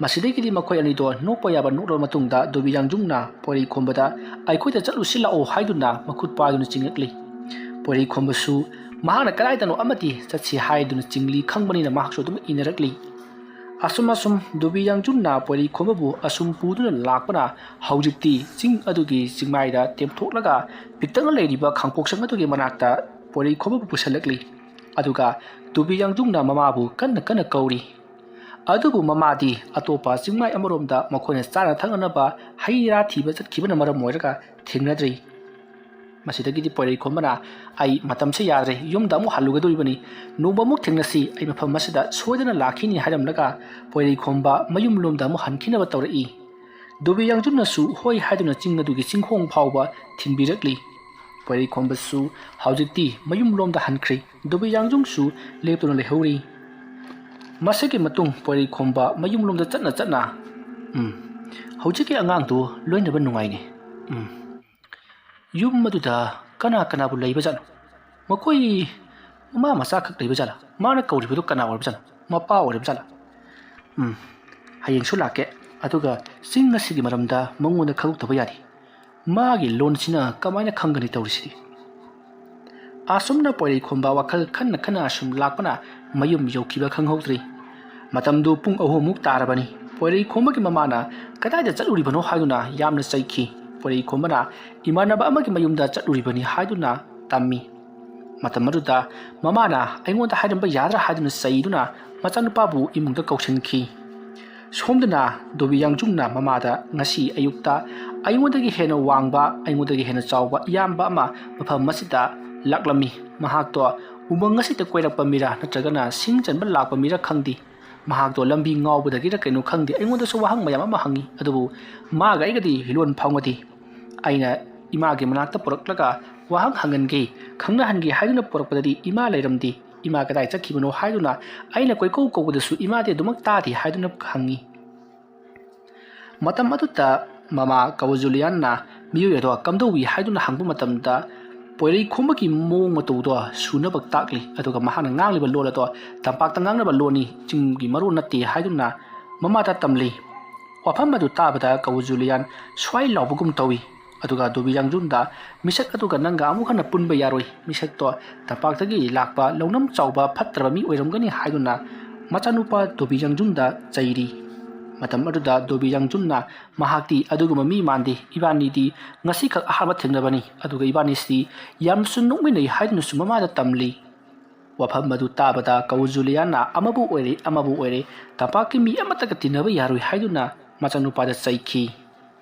ꯃꯁꯤꯗꯒꯤꯗꯤ ꯃꯈꯣꯏ ꯑꯅꯤꯗꯣ ꯅꯣꯛꯄ ꯌꯥꯕ ꯅꯣꯛꯂꯕ ꯃꯇꯨꯡꯗ ꯗꯣꯝꯕꯤ ꯌꯥꯡꯖꯨꯡꯅ ꯄꯣꯏꯔꯩꯈꯣꯝꯕꯗ, "ꯑꯩꯈꯣꯏꯗ ꯆꯠꯂꯨꯁꯤ ꯂꯥꯛꯑꯣ" ꯍꯥꯏꯗꯨꯅ ꯃꯈꯨꯠ ꯄꯥꯏꯗꯨꯅ ꯆꯤꯡꯂꯛꯂꯤ꯫ ꯄꯣꯏꯔꯩꯈꯣꯝꯕꯁꯨ ꯃꯍꯥꯛꯅ ꯀꯗꯥꯏꯗꯅꯣ ꯑꯃꯗꯤ ꯆꯠꯁꯤ ꯍꯥꯏꯗꯨꯅ ꯆꯤꯡꯂꯤ ꯈꯪꯕꯅꯤꯅ ꯃꯍꯥꯛꯁꯨ ꯑꯗꯨꯝ ꯏꯟꯅꯔꯛꯂꯤ꯫ ꯑꯁꯨꯝ ꯑꯁꯨꯝ ꯗꯣꯝꯕꯤ ꯌꯥꯡꯖꯨꯡꯅ ꯄꯣꯏꯔꯩꯈꯣꯝꯕꯕꯨ ꯑꯁꯨꯝ ꯄꯨꯗꯨꯅ ꯂꯥꯛꯄꯅ ꯍꯧꯖꯤꯛꯇꯤ ꯆꯤꯡ ꯑꯗꯨꯒꯤ ꯆꯤꯡꯃꯥꯏꯗ ꯇꯦꯝꯊꯣꯛꯂꯒ ꯄꯤꯛꯇꯛꯅ ꯂꯩꯔꯤꯕ ꯈꯥꯡꯄꯣꯛꯁꯪ ꯑꯗꯨꯒꯤ ꯃꯅꯥꯛꯇ ꯄꯣꯏꯔꯩꯈꯣꯝꯕꯕꯨ ꯄꯨꯁꯜꯂꯛꯂꯤ꯫ ꯑꯗꯨꯒ ꯗꯣꯝꯕꯤ ꯌꯥꯡꯖꯨꯡꯅ ꯃꯃꯥꯕꯨ ꯀꯟꯅ ꯀꯟꯅ ꯀꯧꯔꯤ꯫ ꯑꯗꯨꯕꯨ ꯃꯃꯥꯗꯤ ꯑꯇꯣꯞꯄ ꯆꯤꯡꯃꯥꯏ ꯑꯃꯔꯣꯝꯗ ꯃꯈꯣꯏꯅ ꯆꯥꯅ ꯊꯛꯅꯅꯕ ꯍꯩ ꯔꯥ ꯊꯤꯕ ꯆꯠꯈꯤꯕꯅ ꯃꯔꯝ ꯑꯣꯏꯔꯒ ꯊꯦꯡꯅꯗ꯭ꯔꯤ꯫ ꯃꯁꯤꯗꯒꯤꯗꯤ ꯄꯣꯏꯔꯩꯈꯣꯝꯕꯅ, "ꯑꯩ ꯃꯇꯝꯁꯦ ꯌꯥꯗ꯭ꯔꯦ, ꯌꯨꯝꯗ ꯑꯃꯨꯛ ꯍꯜꯂꯨꯒꯗꯧꯔꯤꯕꯅꯤ, ꯅꯣꯡꯃ ꯑꯃꯨꯛ ꯊꯦꯡꯅꯁꯤ, ꯑꯩ ꯃꯐꯝ ꯑꯁꯤꯗ ꯁꯣꯏꯗꯅ ꯂꯥꯛꯈꯤꯅꯤ" ꯍꯥꯏꯔꯝꯂꯒ ꯄꯣꯏꯔꯩꯈꯣꯝꯕ ꯃꯌꯨꯝ ꯂꯣꯝꯗ ꯑꯃꯨꯛ ꯍꯟꯈꯤꯅꯕ ꯇꯧꯔꯛꯏ꯫ ꯗꯣꯝꯕꯤ ꯌꯥꯡꯖꯨꯡꯅꯁꯨ ꯍꯣꯏ ꯍꯥꯏꯗꯨꯅ ꯆꯤꯡ ꯑꯗꯨꯒꯤ ꯆꯤꯡꯈꯣꯡ ꯐꯥꯎꯕ ꯊꯤꯟꯕꯤꯔꯛꯂꯤ꯫ ꯄꯣꯏꯔꯩꯈꯣꯝꯕꯁꯨ ꯍꯧꯖꯤꯛꯇꯤ ꯃꯌꯨꯝꯂꯣꯝꯗ ꯍꯟꯈ꯭ꯔꯦ꯫ ꯗꯣꯕꯤ ꯌꯥꯡꯖꯨꯡꯁꯨ ꯂꯦꯞꯇꯨꯅ ꯂꯩꯍꯧꯔꯤ꯫ ꯃꯁꯤꯒꯤ ꯃꯇꯨꯡ ꯄꯣꯏꯔꯩꯈꯣꯝꯕ ꯃꯌꯨꯝꯂꯣꯝꯗ ꯆꯠꯅ ꯆꯠꯅ, "ꯎꯝ, ꯍꯧꯖꯤꯛꯀꯤ ꯑꯉꯥꯡꯗꯨ ꯂꯣꯏꯅꯕ ꯅꯨꯡꯉꯥꯏꯅꯦ꯫ ꯎꯝ, ꯌꯨꯝ ꯑꯗꯨꯗ ꯀꯅꯥ ꯀꯅꯥꯕꯨ ꯂꯩꯕꯖꯥꯠꯅꯣ? ꯃꯈꯣꯏ ꯃꯃꯥ ꯃꯆꯥ ꯈꯛ ꯂꯩꯕꯖꯥꯠꯂꯥ? ꯃꯥꯅ ꯀꯧꯔꯤꯕꯗꯨ ꯀꯅꯥ ꯑꯣꯏꯔꯕꯖꯥꯠꯅꯣ? ꯃꯄꯥ ꯑꯣꯏꯔꯕꯖꯥꯠꯂꯥ? ꯎꯝ, ꯍꯌꯦꯡꯁꯨ ꯂꯥꯛꯀꯦ, ꯑꯗꯨꯒ ꯆꯤꯡ ꯑꯁꯤꯒꯤ ꯃꯔꯝꯗ ꯃꯉꯣꯟꯗ ꯈꯪꯍꯧꯗꯕ ꯌꯥꯗꯦ꯫ ꯃꯥꯒꯤ ꯂꯣꯟꯁꯤꯅ ꯀꯃꯥꯏꯅ ꯈꯪꯒꯅꯤ ꯇꯧꯔꯤꯁꯤꯗꯤ?" ꯑꯁꯨꯝꯅ ꯄꯣꯏꯔꯩꯈꯣꯝꯕ ꯋꯥꯈꯜ ꯈꯟꯅ ꯈꯟꯅ ꯑꯁꯨꯝ ꯂꯥꯛꯄꯅ ꯃꯌꯨꯝ ꯌꯧꯈꯤꯕ ꯈꯪꯍꯧꯗ꯭ꯔꯤ꯫ ꯃꯇꯝꯗꯨ ꯄꯨꯡ ꯑꯍꯨꯝꯃꯨꯛ ꯇꯥꯔꯕꯅꯤ꯫ ꯄꯣꯏꯔꯩꯈꯣꯝꯕꯒꯤ ꯃꯃꯥꯅ "ꯀꯗꯥꯏꯗ ꯆꯠꯂꯨꯔꯤꯕꯅꯣ?" ꯍꯥꯏꯗꯨꯅ ꯌꯥꯝꯅ ꯆꯩꯈꯤ꯫ ꯄꯣꯏꯔꯩꯈꯣꯝꯕꯅ "ꯏꯃꯥꯟꯅꯕ ꯑꯃꯒꯤ ꯃꯌꯨꯝꯗ ꯆꯠꯂꯨꯔꯤꯕꯅꯤ" ꯍꯥꯏꯗꯨꯅ ꯇꯝꯃꯤ꯫ ꯃꯇꯝ ꯑꯗꯨꯗ ꯃꯃꯥꯅ "ꯑꯩꯉꯣꯟꯗ ꯍꯥꯏꯔꯝꯕ ꯌꯥꯗ꯭ꯔꯥ?" ꯍꯥꯏꯗꯨꯅ ꯆꯩꯗꯨꯅ ꯃꯆꯥꯅꯨꯄꯥꯕꯨ ꯏꯃꯨꯡꯗ ꯀꯧꯁꯤꯟꯈꯤ꯫ ꯁꯣꯝꯗꯅ ꯗꯣꯕꯤ ꯌꯥꯡꯖꯨꯡꯅ ꯃꯃꯥꯗ "ꯉꯁꯤ ꯑꯌꯨꯛꯇ ꯑꯩꯉꯣꯟꯗꯒꯤ ꯍꯦꯟꯅ ꯋꯥꯡꯕ, ꯑꯩꯉꯣꯟꯗꯒꯤ ꯍꯦꯟꯅ ꯆꯥꯎꯕ ꯏꯌꯥꯝꯕ ꯑꯃ ꯃꯐꯝ ꯑꯁꯤꯗ ꯂꯥꯛꯂꯝꯃꯤ꯫ ꯃꯍꯥꯛꯇꯣ ꯎꯃꯪ ꯑꯁꯤꯗ ꯀꯣꯏꯔꯛꯄ ꯃꯤꯔꯥ ꯅꯠꯇ꯭ꯔꯒꯅ ꯁꯤꯡ ꯆꯟꯕ ꯂꯥꯛꯄ ꯃꯤꯔꯥ ꯈꯪꯗꯦ꯫ ꯃꯍꯥꯛꯇꯣ ꯂꯝꯕꯤ ꯉꯥꯎꯕꯗꯒꯤꯔ ꯀꯩꯅꯣ ꯈꯪꯗꯦ, ꯑꯩꯉꯣꯟꯗꯁꯨ ꯋꯥꯍꯪ ꯃꯌꯥꯝ ꯑꯃ ꯍꯪꯉꯤ, ꯑꯗꯨꯕꯨ ꯃꯥꯒ ꯑꯩꯒꯗꯤ ꯂꯣꯟ ꯐꯥꯎꯅꯗꯦ꯫ ꯑꯩꯅ ꯏꯃꯥꯒꯤ ꯃꯅꯥꯛꯇ ꯄꯨꯔꯛꯂꯒ ꯋꯥꯍꯪ ꯍꯪꯍꯟꯒꯦ, ꯈꯪꯅꯍꯟꯒꯦ ꯍꯥꯏꯗꯨꯅ ꯄꯨꯔꯛꯄꯗꯗꯤ ꯏꯃꯥ ꯂꯩꯔꯝꯗꯦ꯫ ꯏꯃꯥ ꯀꯗꯥꯏ ꯆꯠꯈꯤꯕꯅꯣ ꯍꯥꯏꯗꯨꯅ ꯑꯩꯅ ꯀꯣꯏꯀꯧ ꯀꯧꯕꯗꯁꯨ ꯏꯃꯥꯗꯤ ꯑꯗꯨꯃꯛ ꯇꯥꯗꯦ" ꯍꯥꯏꯗꯨꯅ ꯍꯪꯉꯤ꯫ ꯃꯇꯝ ꯑꯗꯨꯗ ꯃꯃꯥ ꯀꯋꯖꯨꯂꯤꯌꯥꯟꯅ ꯃꯤꯑꯣꯏ ꯑꯗꯣ ꯀꯝꯗꯧꯏ ꯍꯥꯏꯗꯨꯅ ꯍꯪꯕ ꯃꯇꯝꯗ, ꯄꯣꯏꯔꯩꯈꯣꯝꯕꯒꯤ ꯃꯑꯣꯡ ꯃꯇꯧꯗꯣ ꯁꯨꯅꯕ ꯇꯥꯛꯂꯤ, ꯑꯗꯨꯒ ꯃꯍꯥꯛꯅ ꯉꯥꯡꯂꯤꯕ ꯂꯣꯜ ꯑꯗꯣ ꯇꯝꯄꯥꯛꯇ ꯉꯥꯡꯅꯕ ꯂꯣꯟꯅꯤ, ꯆꯤꯡꯒꯤ ꯃꯔꯣꯟ ꯅꯠꯇꯦ ꯍꯥꯏꯗꯨꯅ ꯃꯃꯥꯗ ꯇꯝꯂꯤ꯫ ꯋꯥꯐꯝ ꯑꯗꯨ ꯇꯥꯕꯗ ꯀꯋꯖꯨꯂꯤꯌꯥꯟ ꯁ꯭ꯋꯥꯏ ꯂꯥꯎꯕꯒꯨꯝ ꯇꯧꯏ, ꯑꯗꯨꯒ ꯗꯣꯕꯤ ꯌꯥꯡꯖꯨꯟꯗ "ꯃꯤꯁꯛ ꯑꯗꯨꯒ ꯅꯪꯒ ꯑꯃꯨꯛ ꯍꯟꯅ ꯄꯨꯟꯕ ꯌꯥꯔꯣꯏ, ꯃꯤꯁꯛꯇꯣ ꯇꯝꯄꯥꯛꯇꯒꯤ ꯂꯥꯛꯄ ꯂꯧꯅꯝ ꯆꯥꯎꯕ ꯐꯠꯇ꯭ꯔꯕ ꯃꯤ ꯑꯣꯏꯔꯝꯒꯅꯤ" ꯍꯥꯏꯗꯨꯅ ꯃꯆꯥꯅꯨꯄꯥ ꯗꯣꯕꯤ ꯌꯥꯡꯖꯨꯟꯗ ꯆꯩꯔꯤ꯫ ꯃꯇꯝ ꯑꯗꯨꯗ ꯗꯣꯕꯤ ꯌꯥꯡꯖꯨꯟꯅ "ꯃꯍꯥꯛꯇꯤ ꯑꯗꯨꯒꯨꯝꯕ ꯃꯤ ꯃꯥꯟꯗꯦ, ꯏꯕꯥꯅꯤꯗꯤ ꯉꯁꯤꯈꯛ ꯑꯍꯥꯟꯕ ꯊꯦꯡꯅꯕꯅꯤ, ꯑꯗꯨꯒ ꯏꯕꯥꯅꯤꯁꯤ ꯌꯥꯝꯅꯁꯨ ꯅꯣꯛꯃꯤꯟꯅꯩ" ꯍꯥꯏꯗꯨꯅꯁꯨ ꯃꯃꯥꯗ ꯇꯝꯂꯤ꯫ ꯋꯥꯐꯝ ꯑꯗꯨ ꯇꯥꯕꯗ ꯀꯧꯖꯨꯂꯤꯌꯥꯟꯅ ꯑꯃꯕꯨ ꯑꯣꯏꯔꯦ ꯑꯃꯕꯨ ꯑꯣꯏꯔꯦ ꯇꯝꯄꯥꯛꯀꯤ ꯃꯤ ꯑꯃꯠꯇꯒ ꯇꯤꯟꯅꯕ ꯌꯥꯔꯣꯏ ꯍꯥꯏꯗꯨꯅ ꯃꯆꯥꯅꯨꯄꯥꯗ ꯆꯩꯈꯤ꯫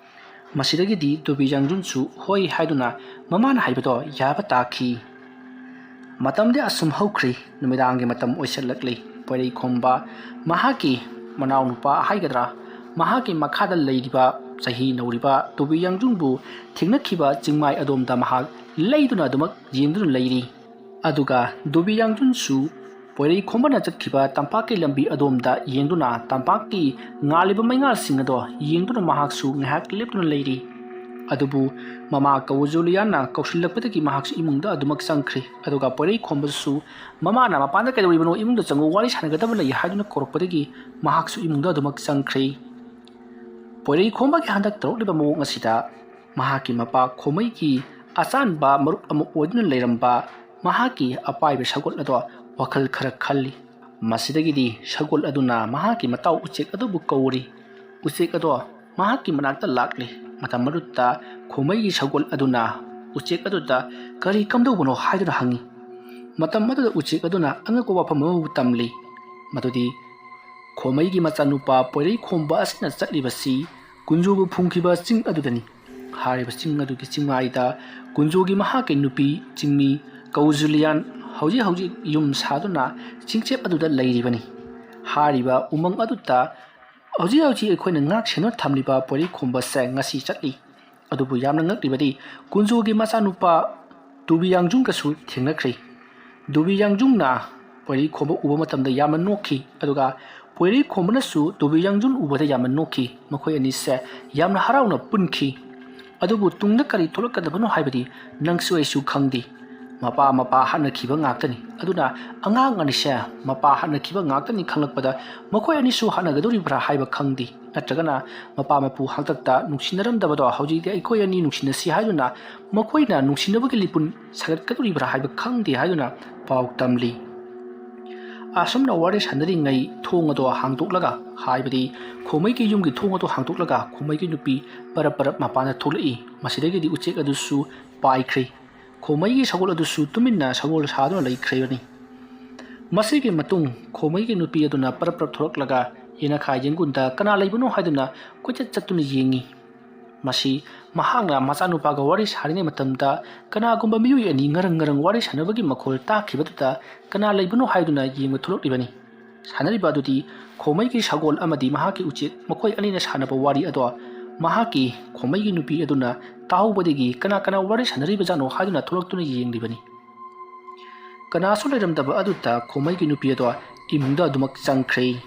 ꯃꯁꯤꯗꯒꯤꯗꯤ ꯗꯣꯕꯤ ꯌꯥꯡꯖꯨꯟꯁꯨ ꯍꯣꯏ ꯍꯥꯏꯗꯨꯅ ꯃꯃꯥꯅ ꯍꯥꯏꯕꯗꯣ ꯌꯥꯕ ꯇꯥꯈꯤ꯫ ꯃꯇꯝꯗꯤ ꯑꯁꯨꯝ ꯍꯧꯈ꯭ꯔꯤ, ꯅꯨꯃꯤꯗꯥꯡꯒꯤ ꯃꯇꯝ ꯑꯣꯏꯁꯤꯜꯂꯛꯂꯤ꯫ ꯄꯣꯏꯔꯩꯈꯣꯝꯕ ꯃꯍꯥꯛꯀꯤ ꯃꯅꯥꯎꯅꯨꯄꯥ ꯍꯥꯏꯒꯗ꯭ꯔꯥ, ꯃꯍꯥꯛꯀꯤ ꯃꯈꯥꯗ ꯂꯩꯔꯤꯕ ꯆꯍꯤ ꯅꯧꯔꯤꯕ ꯗꯣꯕꯤ ꯌꯥꯡꯖꯨꯟꯕꯨ ꯊꯦꯡꯅꯈꯤꯕ ꯆꯤꯡꯃꯥꯏ ꯑꯗꯣꯝꯗ ꯃꯍꯥꯛ ꯂꯩꯗꯨꯅ ꯑꯗꯨꯃꯛ ꯌꯦꯡꯗꯨꯅ ꯂꯩꯔꯤ꯫ ꯑꯗꯨꯒ ꯗꯨꯕꯤ ꯌꯥꯡꯖꯨꯟꯁꯨ ꯄꯣꯏꯔꯩ ꯈꯣꯝꯕꯅ ꯆꯠꯈꯤꯕ ꯇꯝꯄꯥꯛꯀꯤ ꯂꯝꯕꯤ ꯑꯗꯣꯝꯗ ꯌꯦꯡꯗꯨꯅ, ꯇꯝꯄꯥꯛꯀꯤ ꯉꯥꯜꯂꯤꯕ ꯃꯩꯉꯥꯜꯁꯤꯡ ꯑꯗꯣ ꯌꯦꯡꯗꯨꯅ ꯃꯍꯥꯛꯁꯨ ꯉꯥꯏꯍꯥꯛ ꯂꯦꯞꯇꯨꯅ ꯂꯩꯔꯤ꯫ ꯑꯗꯨꯕꯨ ꯃꯃꯥ ꯀꯧꯖꯨꯂꯤꯌꯥꯟꯅ ꯀꯧꯁꯤꯜꯂꯛꯄꯗꯒꯤ ꯃꯍꯥꯛꯁꯨ ꯏꯃꯨꯡꯗ ꯑꯗꯨꯃꯛ ꯆꯪꯈ꯭ꯔꯦ꯫ ꯑꯗꯨꯒ ꯄꯣꯏꯔꯩ ꯈꯣꯝꯕꯁꯨ ꯃꯃꯥꯅ "ꯃꯄꯥꯟꯗ ꯀꯩꯗꯧꯔꯤꯕꯅꯣ? ꯏꯃꯨꯡꯗ ꯆꯪꯉꯨ, ꯋꯥꯔꯤ ꯁꯥꯟꯅꯒꯗꯕ ꯂꯩ" ꯍꯥꯏꯗꯨꯅ ꯀꯧꯔꯛꯄꯗꯒꯤ ꯃꯍꯥꯛꯁꯨ ꯏꯃꯨꯡꯗ ꯑꯗꯨꯃꯛ ꯆꯪꯈ꯭ꯔꯦ꯫ ꯄꯣꯏꯔꯩ ꯈꯣꯝꯕꯒꯤ ꯍꯟꯗꯛ ꯇꯧꯔꯛꯂꯤꯕ ꯃꯑꯣꯡ ꯑꯁꯤꯗ ꯃꯍꯥꯛꯀꯤ ꯃꯄꯥ ꯈꯣꯃꯩꯒꯤ ꯑꯆꯥꯟꯕ ꯃꯔꯨꯞ ꯑꯃ ꯑꯣꯏꯗꯨꯅ ꯂꯩꯔꯝꯕ ꯃꯍꯥꯛꯀꯤ ꯑꯄꯥꯏꯕ ꯁꯒꯣꯜ ꯑꯗꯣ ꯋꯥꯈꯜ ꯈꯔ ꯈꯜꯂꯤ꯫ ꯃꯁꯤꯗꯒꯤꯗꯤ ꯁꯒꯣꯜ ꯑꯗꯨꯅ ꯃꯍꯥꯛꯀꯤ ꯃꯇꯥꯎ ꯎꯆꯦꯛ ꯑꯗꯨꯕꯨ ꯀꯧꯔꯤ꯫ ꯎꯆꯦꯛ ꯑꯗꯣ ꯃꯍꯥꯛꯀꯤ ꯃꯅꯥꯛꯇ ꯂꯥꯛꯂꯤ꯫ ꯃꯇꯝ ꯑꯗꯨꯗ ꯈꯣꯃꯩꯒꯤ ꯁꯒꯣꯜ ꯑꯗꯨꯅ ꯎꯆꯦꯛ ꯑꯗꯨꯗ "ꯀꯔꯤ ꯀꯝꯗꯧꯕꯅꯣ?" ꯍꯥꯏꯗꯨꯅ ꯍꯪꯉꯤ꯫ ꯃꯇꯝ ꯑꯗꯨꯗ ꯎꯆꯦꯛ ꯑꯗꯨꯅ ꯑꯉꯛꯄ ꯋꯥꯐꯝ ꯑꯃꯕꯨ ꯇꯝꯂꯤ, ꯃꯗꯨꯗꯤ ꯈꯣꯃꯩꯒꯤ ꯃꯆꯥꯅꯨꯄꯥ ꯄꯣꯏꯔꯩ ꯈꯣꯝꯕ ꯑꯁꯤꯅ ꯆꯠꯂꯤꯕꯁꯤ ꯀꯨꯟꯖꯣꯕꯨ ꯐꯨꯝꯈꯤꯕ ꯆꯤꯡ ꯑꯗꯨꯗꯅꯤ꯫ ꯍꯥꯏꯔꯤꯕ ꯆꯤꯡ ꯑꯗꯨꯒꯤ ꯆꯤꯡꯃꯥꯏꯗ ꯀꯨꯟꯖꯣꯒꯤ ꯃꯍꯥꯛꯀꯤ ꯅꯨꯄꯤ ꯆꯤꯡꯃꯤ ꯀꯧꯖꯨꯂꯤꯌꯥꯟ ꯍꯧꯖꯤꯛ ꯍꯧꯖꯤꯛ ꯌꯨꯝ ꯁꯥꯗꯨꯅ ꯆꯤꯡꯆꯦꯞ ꯑꯗꯨꯗ ꯂꯩꯔꯤꯕꯅꯤ꯫ ꯍꯥꯏꯔꯤꯕ ꯎꯃꯪ ꯑꯗꯨꯗ ꯍꯧꯖꯤꯛ ꯍꯧꯖꯤꯛ ꯑꯩꯈꯣꯏꯅ ꯉꯥꯛ ꯁꯦꯟꯗꯨꯅ ꯊꯝꯂꯤꯕ ꯄꯣꯏꯔꯩ ꯈꯣꯝꯕꯁꯦ ꯉꯁꯤ ꯆꯠꯂꯤ꯫ ꯑꯗꯨꯕꯨ ꯌꯥꯝꯅ ꯉꯛꯂꯤꯕꯗꯤ ꯀꯨꯟꯖꯣꯒꯤ ꯃꯆꯥꯅꯨꯄꯥ ꯇꯨꯕꯤ ꯌꯥꯡꯖꯨꯡꯒꯁꯨ ꯊꯦꯡꯅꯈ꯭ꯔꯦ꯫ ꯗꯨꯕꯤ ꯌꯥꯡꯖꯨꯡꯅ ꯄꯣꯏꯔꯩ ꯈꯣꯝꯕ ꯎꯕ ꯃꯇꯝꯗ ꯌꯥꯝꯅ ꯅꯣꯛꯈꯤ, ꯑꯗꯨꯒ ꯄꯣꯏꯔꯩ ꯈꯣꯝꯕꯅꯁꯨ ꯗꯨꯕꯤ ꯌꯥꯡꯖꯨꯡ ꯎꯕꯗ ꯌꯥꯝꯅ ꯅꯣꯛꯈꯤ꯫ ꯃꯈꯣꯏ ꯑꯅꯤꯁꯦ ꯌꯥꯝꯅ ꯍꯔꯥꯎꯅ ꯄꯨꯟꯈꯤ꯫ ꯑꯗꯨꯕꯨ ꯇꯨꯡꯗ ꯀꯔꯤ ꯊꯣꯛꯂꯛꯀꯗꯕꯅꯣ ꯍꯥꯏꯕꯗꯤ ꯅꯪꯁꯨ ꯑꯩꯁꯨ ꯈꯪꯗꯦ꯫ ꯃꯄꯥ ꯃꯄꯥ ꯍꯥꯠꯅꯈꯤꯕ ꯉꯥꯛꯇꯅꯤ꯫ ꯑꯗꯨꯅ ꯑꯉꯥꯡ ꯑꯅꯤꯁꯦ ꯃꯄꯥ ꯍꯥꯠꯅꯈꯤꯕ ꯉꯥꯛꯇꯅꯤ ꯈꯪꯂꯛꯄꯗ ꯃꯈꯣꯏ ꯑꯅꯤꯁꯨ ꯍꯥꯠꯅꯒꯗꯧꯔꯤꯕ꯭ꯔꯥ ꯍꯥꯏꯕ ꯈꯪꯗꯦ꯫ ꯅꯠꯇ꯭ꯔꯒꯅ ꯃꯄꯥ ꯃꯄꯨ ꯍꯥꯛꯇꯛꯇ ꯅꯨꯡꯁꯤꯅꯔꯝꯗꯕꯗꯣ ꯍꯧꯖꯤꯛꯇꯤ ꯑꯩꯈꯣꯏ ꯑꯅꯤ ꯅꯨꯡꯁꯤꯅꯁꯤ ꯍꯥꯏꯗꯨꯅ ꯃꯈꯣꯏꯅ ꯅꯨꯡꯁꯤꯅꯕꯒꯤ ꯂꯤꯄꯨꯟ ꯁꯥꯒꯠꯀꯗꯧꯔꯤꯕ꯭ꯔꯥ ꯍꯥꯏꯕ ꯈꯪꯗꯦ ꯍꯥꯏꯗꯨꯅ ꯄꯥꯎ ꯇꯝꯂꯤ꯫ ꯑꯁꯨꯝꯅ ꯋꯥꯔꯤ ꯁꯥꯟꯅꯔꯤꯉꯩ ꯊꯣꯡ ꯑꯗꯣ ꯍꯥꯡꯗꯣꯛꯂꯒ, ꯍꯥꯏꯕꯗꯤ ꯈꯣꯃꯩꯒꯤ ꯌꯨꯝꯒꯤ ꯊꯣꯡ ꯑꯗꯣ ꯍꯥꯡꯗꯣꯛꯂꯒ ꯈꯣꯃꯩꯒꯤ ꯅꯨꯄꯤ ꯄꯔꯞ ꯄꯔꯞ ꯃꯄꯥꯟꯗ ꯊꯣꯛꯂꯛꯏ꯫ ꯃꯁꯤꯗꯒꯤꯗꯤ ꯎꯆꯦꯛ ꯑꯗꯨꯁꯨ ꯄꯥꯏꯈ꯭ꯔꯦ꯫ ꯈꯣꯃꯩꯒꯤ ꯁꯒꯣꯜ ꯑꯗꯨꯁꯨ ꯇꯨꯃꯤꯟꯅ ꯁꯒꯣꯜ ꯁꯥꯗꯨꯅ ꯂꯩꯈ꯭ꯔꯤꯕꯅꯤ꯫ ꯃꯁꯤꯒꯤ ꯃꯇꯨꯡ ꯈꯣꯃꯩꯒꯤ ꯅꯨꯄꯤ ꯑꯗꯨꯅ ꯄꯔꯞ ꯄꯔꯞ ꯊꯣꯛꯂꯛꯂꯒ ꯌꯦꯅꯈꯥ ꯌꯦꯡꯒꯨꯟꯗ ꯀꯅꯥ ꯂꯩꯕꯅꯣ ꯍꯥꯏꯗꯨꯅ ꯀꯣꯏꯆꯠ ꯆꯠꯇꯨꯅ ꯌꯦꯡꯉꯤ꯫ ꯃꯁꯤ ꯃꯍꯥꯛꯅ ꯃꯆꯥꯅꯨꯄꯥꯒ ꯋꯥꯔꯤ ꯁꯥꯔꯤꯉꯩ ꯃꯇꯝꯗ ꯀꯅꯥꯒꯨꯝꯕ ꯃꯤꯑꯣꯏ ꯑꯅꯤ ꯉꯔꯪ ꯉꯔꯪ ꯋꯥꯔꯤ ꯁꯥꯟꯅꯕꯒꯤ ꯃꯈꯣꯜ ꯇꯥꯈꯤꯕꯗꯨꯗ ꯀꯅꯥ ꯂꯩꯕꯅꯣ ꯍꯥꯏꯗꯨꯅ ꯌꯦꯡꯕ ꯊꯣꯛꯂꯛꯂꯤꯕꯅꯤ꯫ ꯁꯥꯟꯅꯔꯤꯕ ꯑꯗꯨꯗꯤ ꯈꯣꯃꯩꯒꯤ ꯁꯒꯣꯜ ꯑꯃꯗꯤ ꯃꯍꯥꯛꯀꯤ ꯎꯆꯦꯛ, ꯃꯈꯣꯏ ꯑꯅꯤꯅ ꯁꯥꯟꯅꯕ ꯋꯥꯔꯤ ꯑꯗꯣ ꯃꯍꯥꯛꯀꯤ ꯈꯣꯃꯩꯒꯤ ꯅꯨꯄꯤ ꯑꯗꯨꯅ ꯇꯥꯍꯧꯕꯗꯒꯤ ꯀꯅꯥ ꯀꯅꯥ ꯋꯥꯔꯤ ꯁꯥꯟꯅꯔꯤꯕꯖꯥꯠꯅꯣ ꯍꯥꯏꯗꯨꯅ ꯊꯣꯛꯂꯛꯇꯨꯅ ꯌꯦꯡꯂꯤꯕꯅꯤ꯫ ꯀꯅꯥꯁꯨ ꯂꯩꯔꯝꯗꯕ ꯑꯗꯨꯗ ꯈꯣꯃꯩꯒꯤ ꯅꯨꯄꯤ ꯑꯗꯣ ꯏꯃꯨꯡꯗ ꯑꯗꯨꯃꯛ ꯆꯪꯈ꯭ꯔꯦ꯫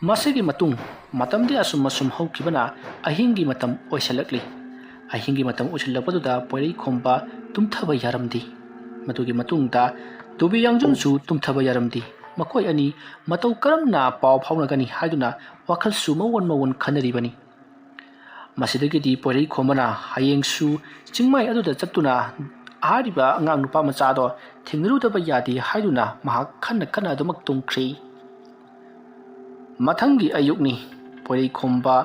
ꯃꯁꯤꯒꯤ ꯃꯇꯨꯡ ꯃꯇꯝꯗꯤ ꯑꯁꯨꯝ ꯑꯁꯨꯝ ꯍꯧꯈꯤꯕꯅ ꯑꯍꯤꯡꯒꯤ ꯃꯇꯝ ꯑꯣꯏꯁꯤꯜꯂꯛꯂꯤ꯫ ꯑꯍꯤꯡꯒꯤ ꯃꯇꯝ ꯑꯣꯏꯁꯤꯜꯂꯛꯄꯗꯨꯗ ꯄꯣꯏꯔꯩꯈꯣꯝꯕ ꯇꯨꯝꯊꯕ ꯌꯥꯔꯝꯗꯦ꯫ ꯃꯗꯨꯒꯤ ꯃꯇꯨꯡꯗ ꯗꯨꯕꯤ ꯌꯥꯡꯖꯨꯟꯁꯨ ꯇꯨꯝꯊꯕ ꯌꯥꯔꯝꯗꯦ꯫ ꯃꯈꯣꯏ ꯑꯅꯤ ꯃꯇꯧ ꯀꯔꯝꯅ ꯄꯥꯎ ꯐꯥꯎꯅꯒꯅꯤ ꯍꯥꯏꯗꯨꯅ ꯋꯥꯈꯜꯁꯨ ꯃꯑꯣꯟ ꯃꯑꯣꯟ ꯈꯟꯅꯔꯤꯕꯅꯤ꯫ ꯃꯁꯤꯗꯒꯤꯗꯤ ꯄꯣꯏꯔꯩꯈꯣꯝꯕꯅ ꯍꯌꯦꯡꯁꯨ ꯆꯤꯡꯃꯥꯏ ꯑꯗꯨꯗ ꯆꯠꯇꯨꯅ ꯍꯥꯏꯔꯤꯕ ꯑꯉꯥꯡ ꯅꯨꯄꯥ ꯃꯆꯥꯗꯣ ꯊꯦꯡꯅꯔꯨꯗꯕ ꯌꯥꯗꯦ ꯍꯥꯏꯗꯨꯅ ꯃꯍꯥꯛ ꯈꯟꯅ ꯈꯟꯅ ꯑꯗꯨꯃꯛ ꯇꯨꯝꯈ꯭ꯔꯦ꯫ ꯃꯊꯪꯒꯤ ꯑꯌꯨꯛꯅꯤ꯫ ꯄꯣꯏꯔꯩꯈꯣꯝꯕ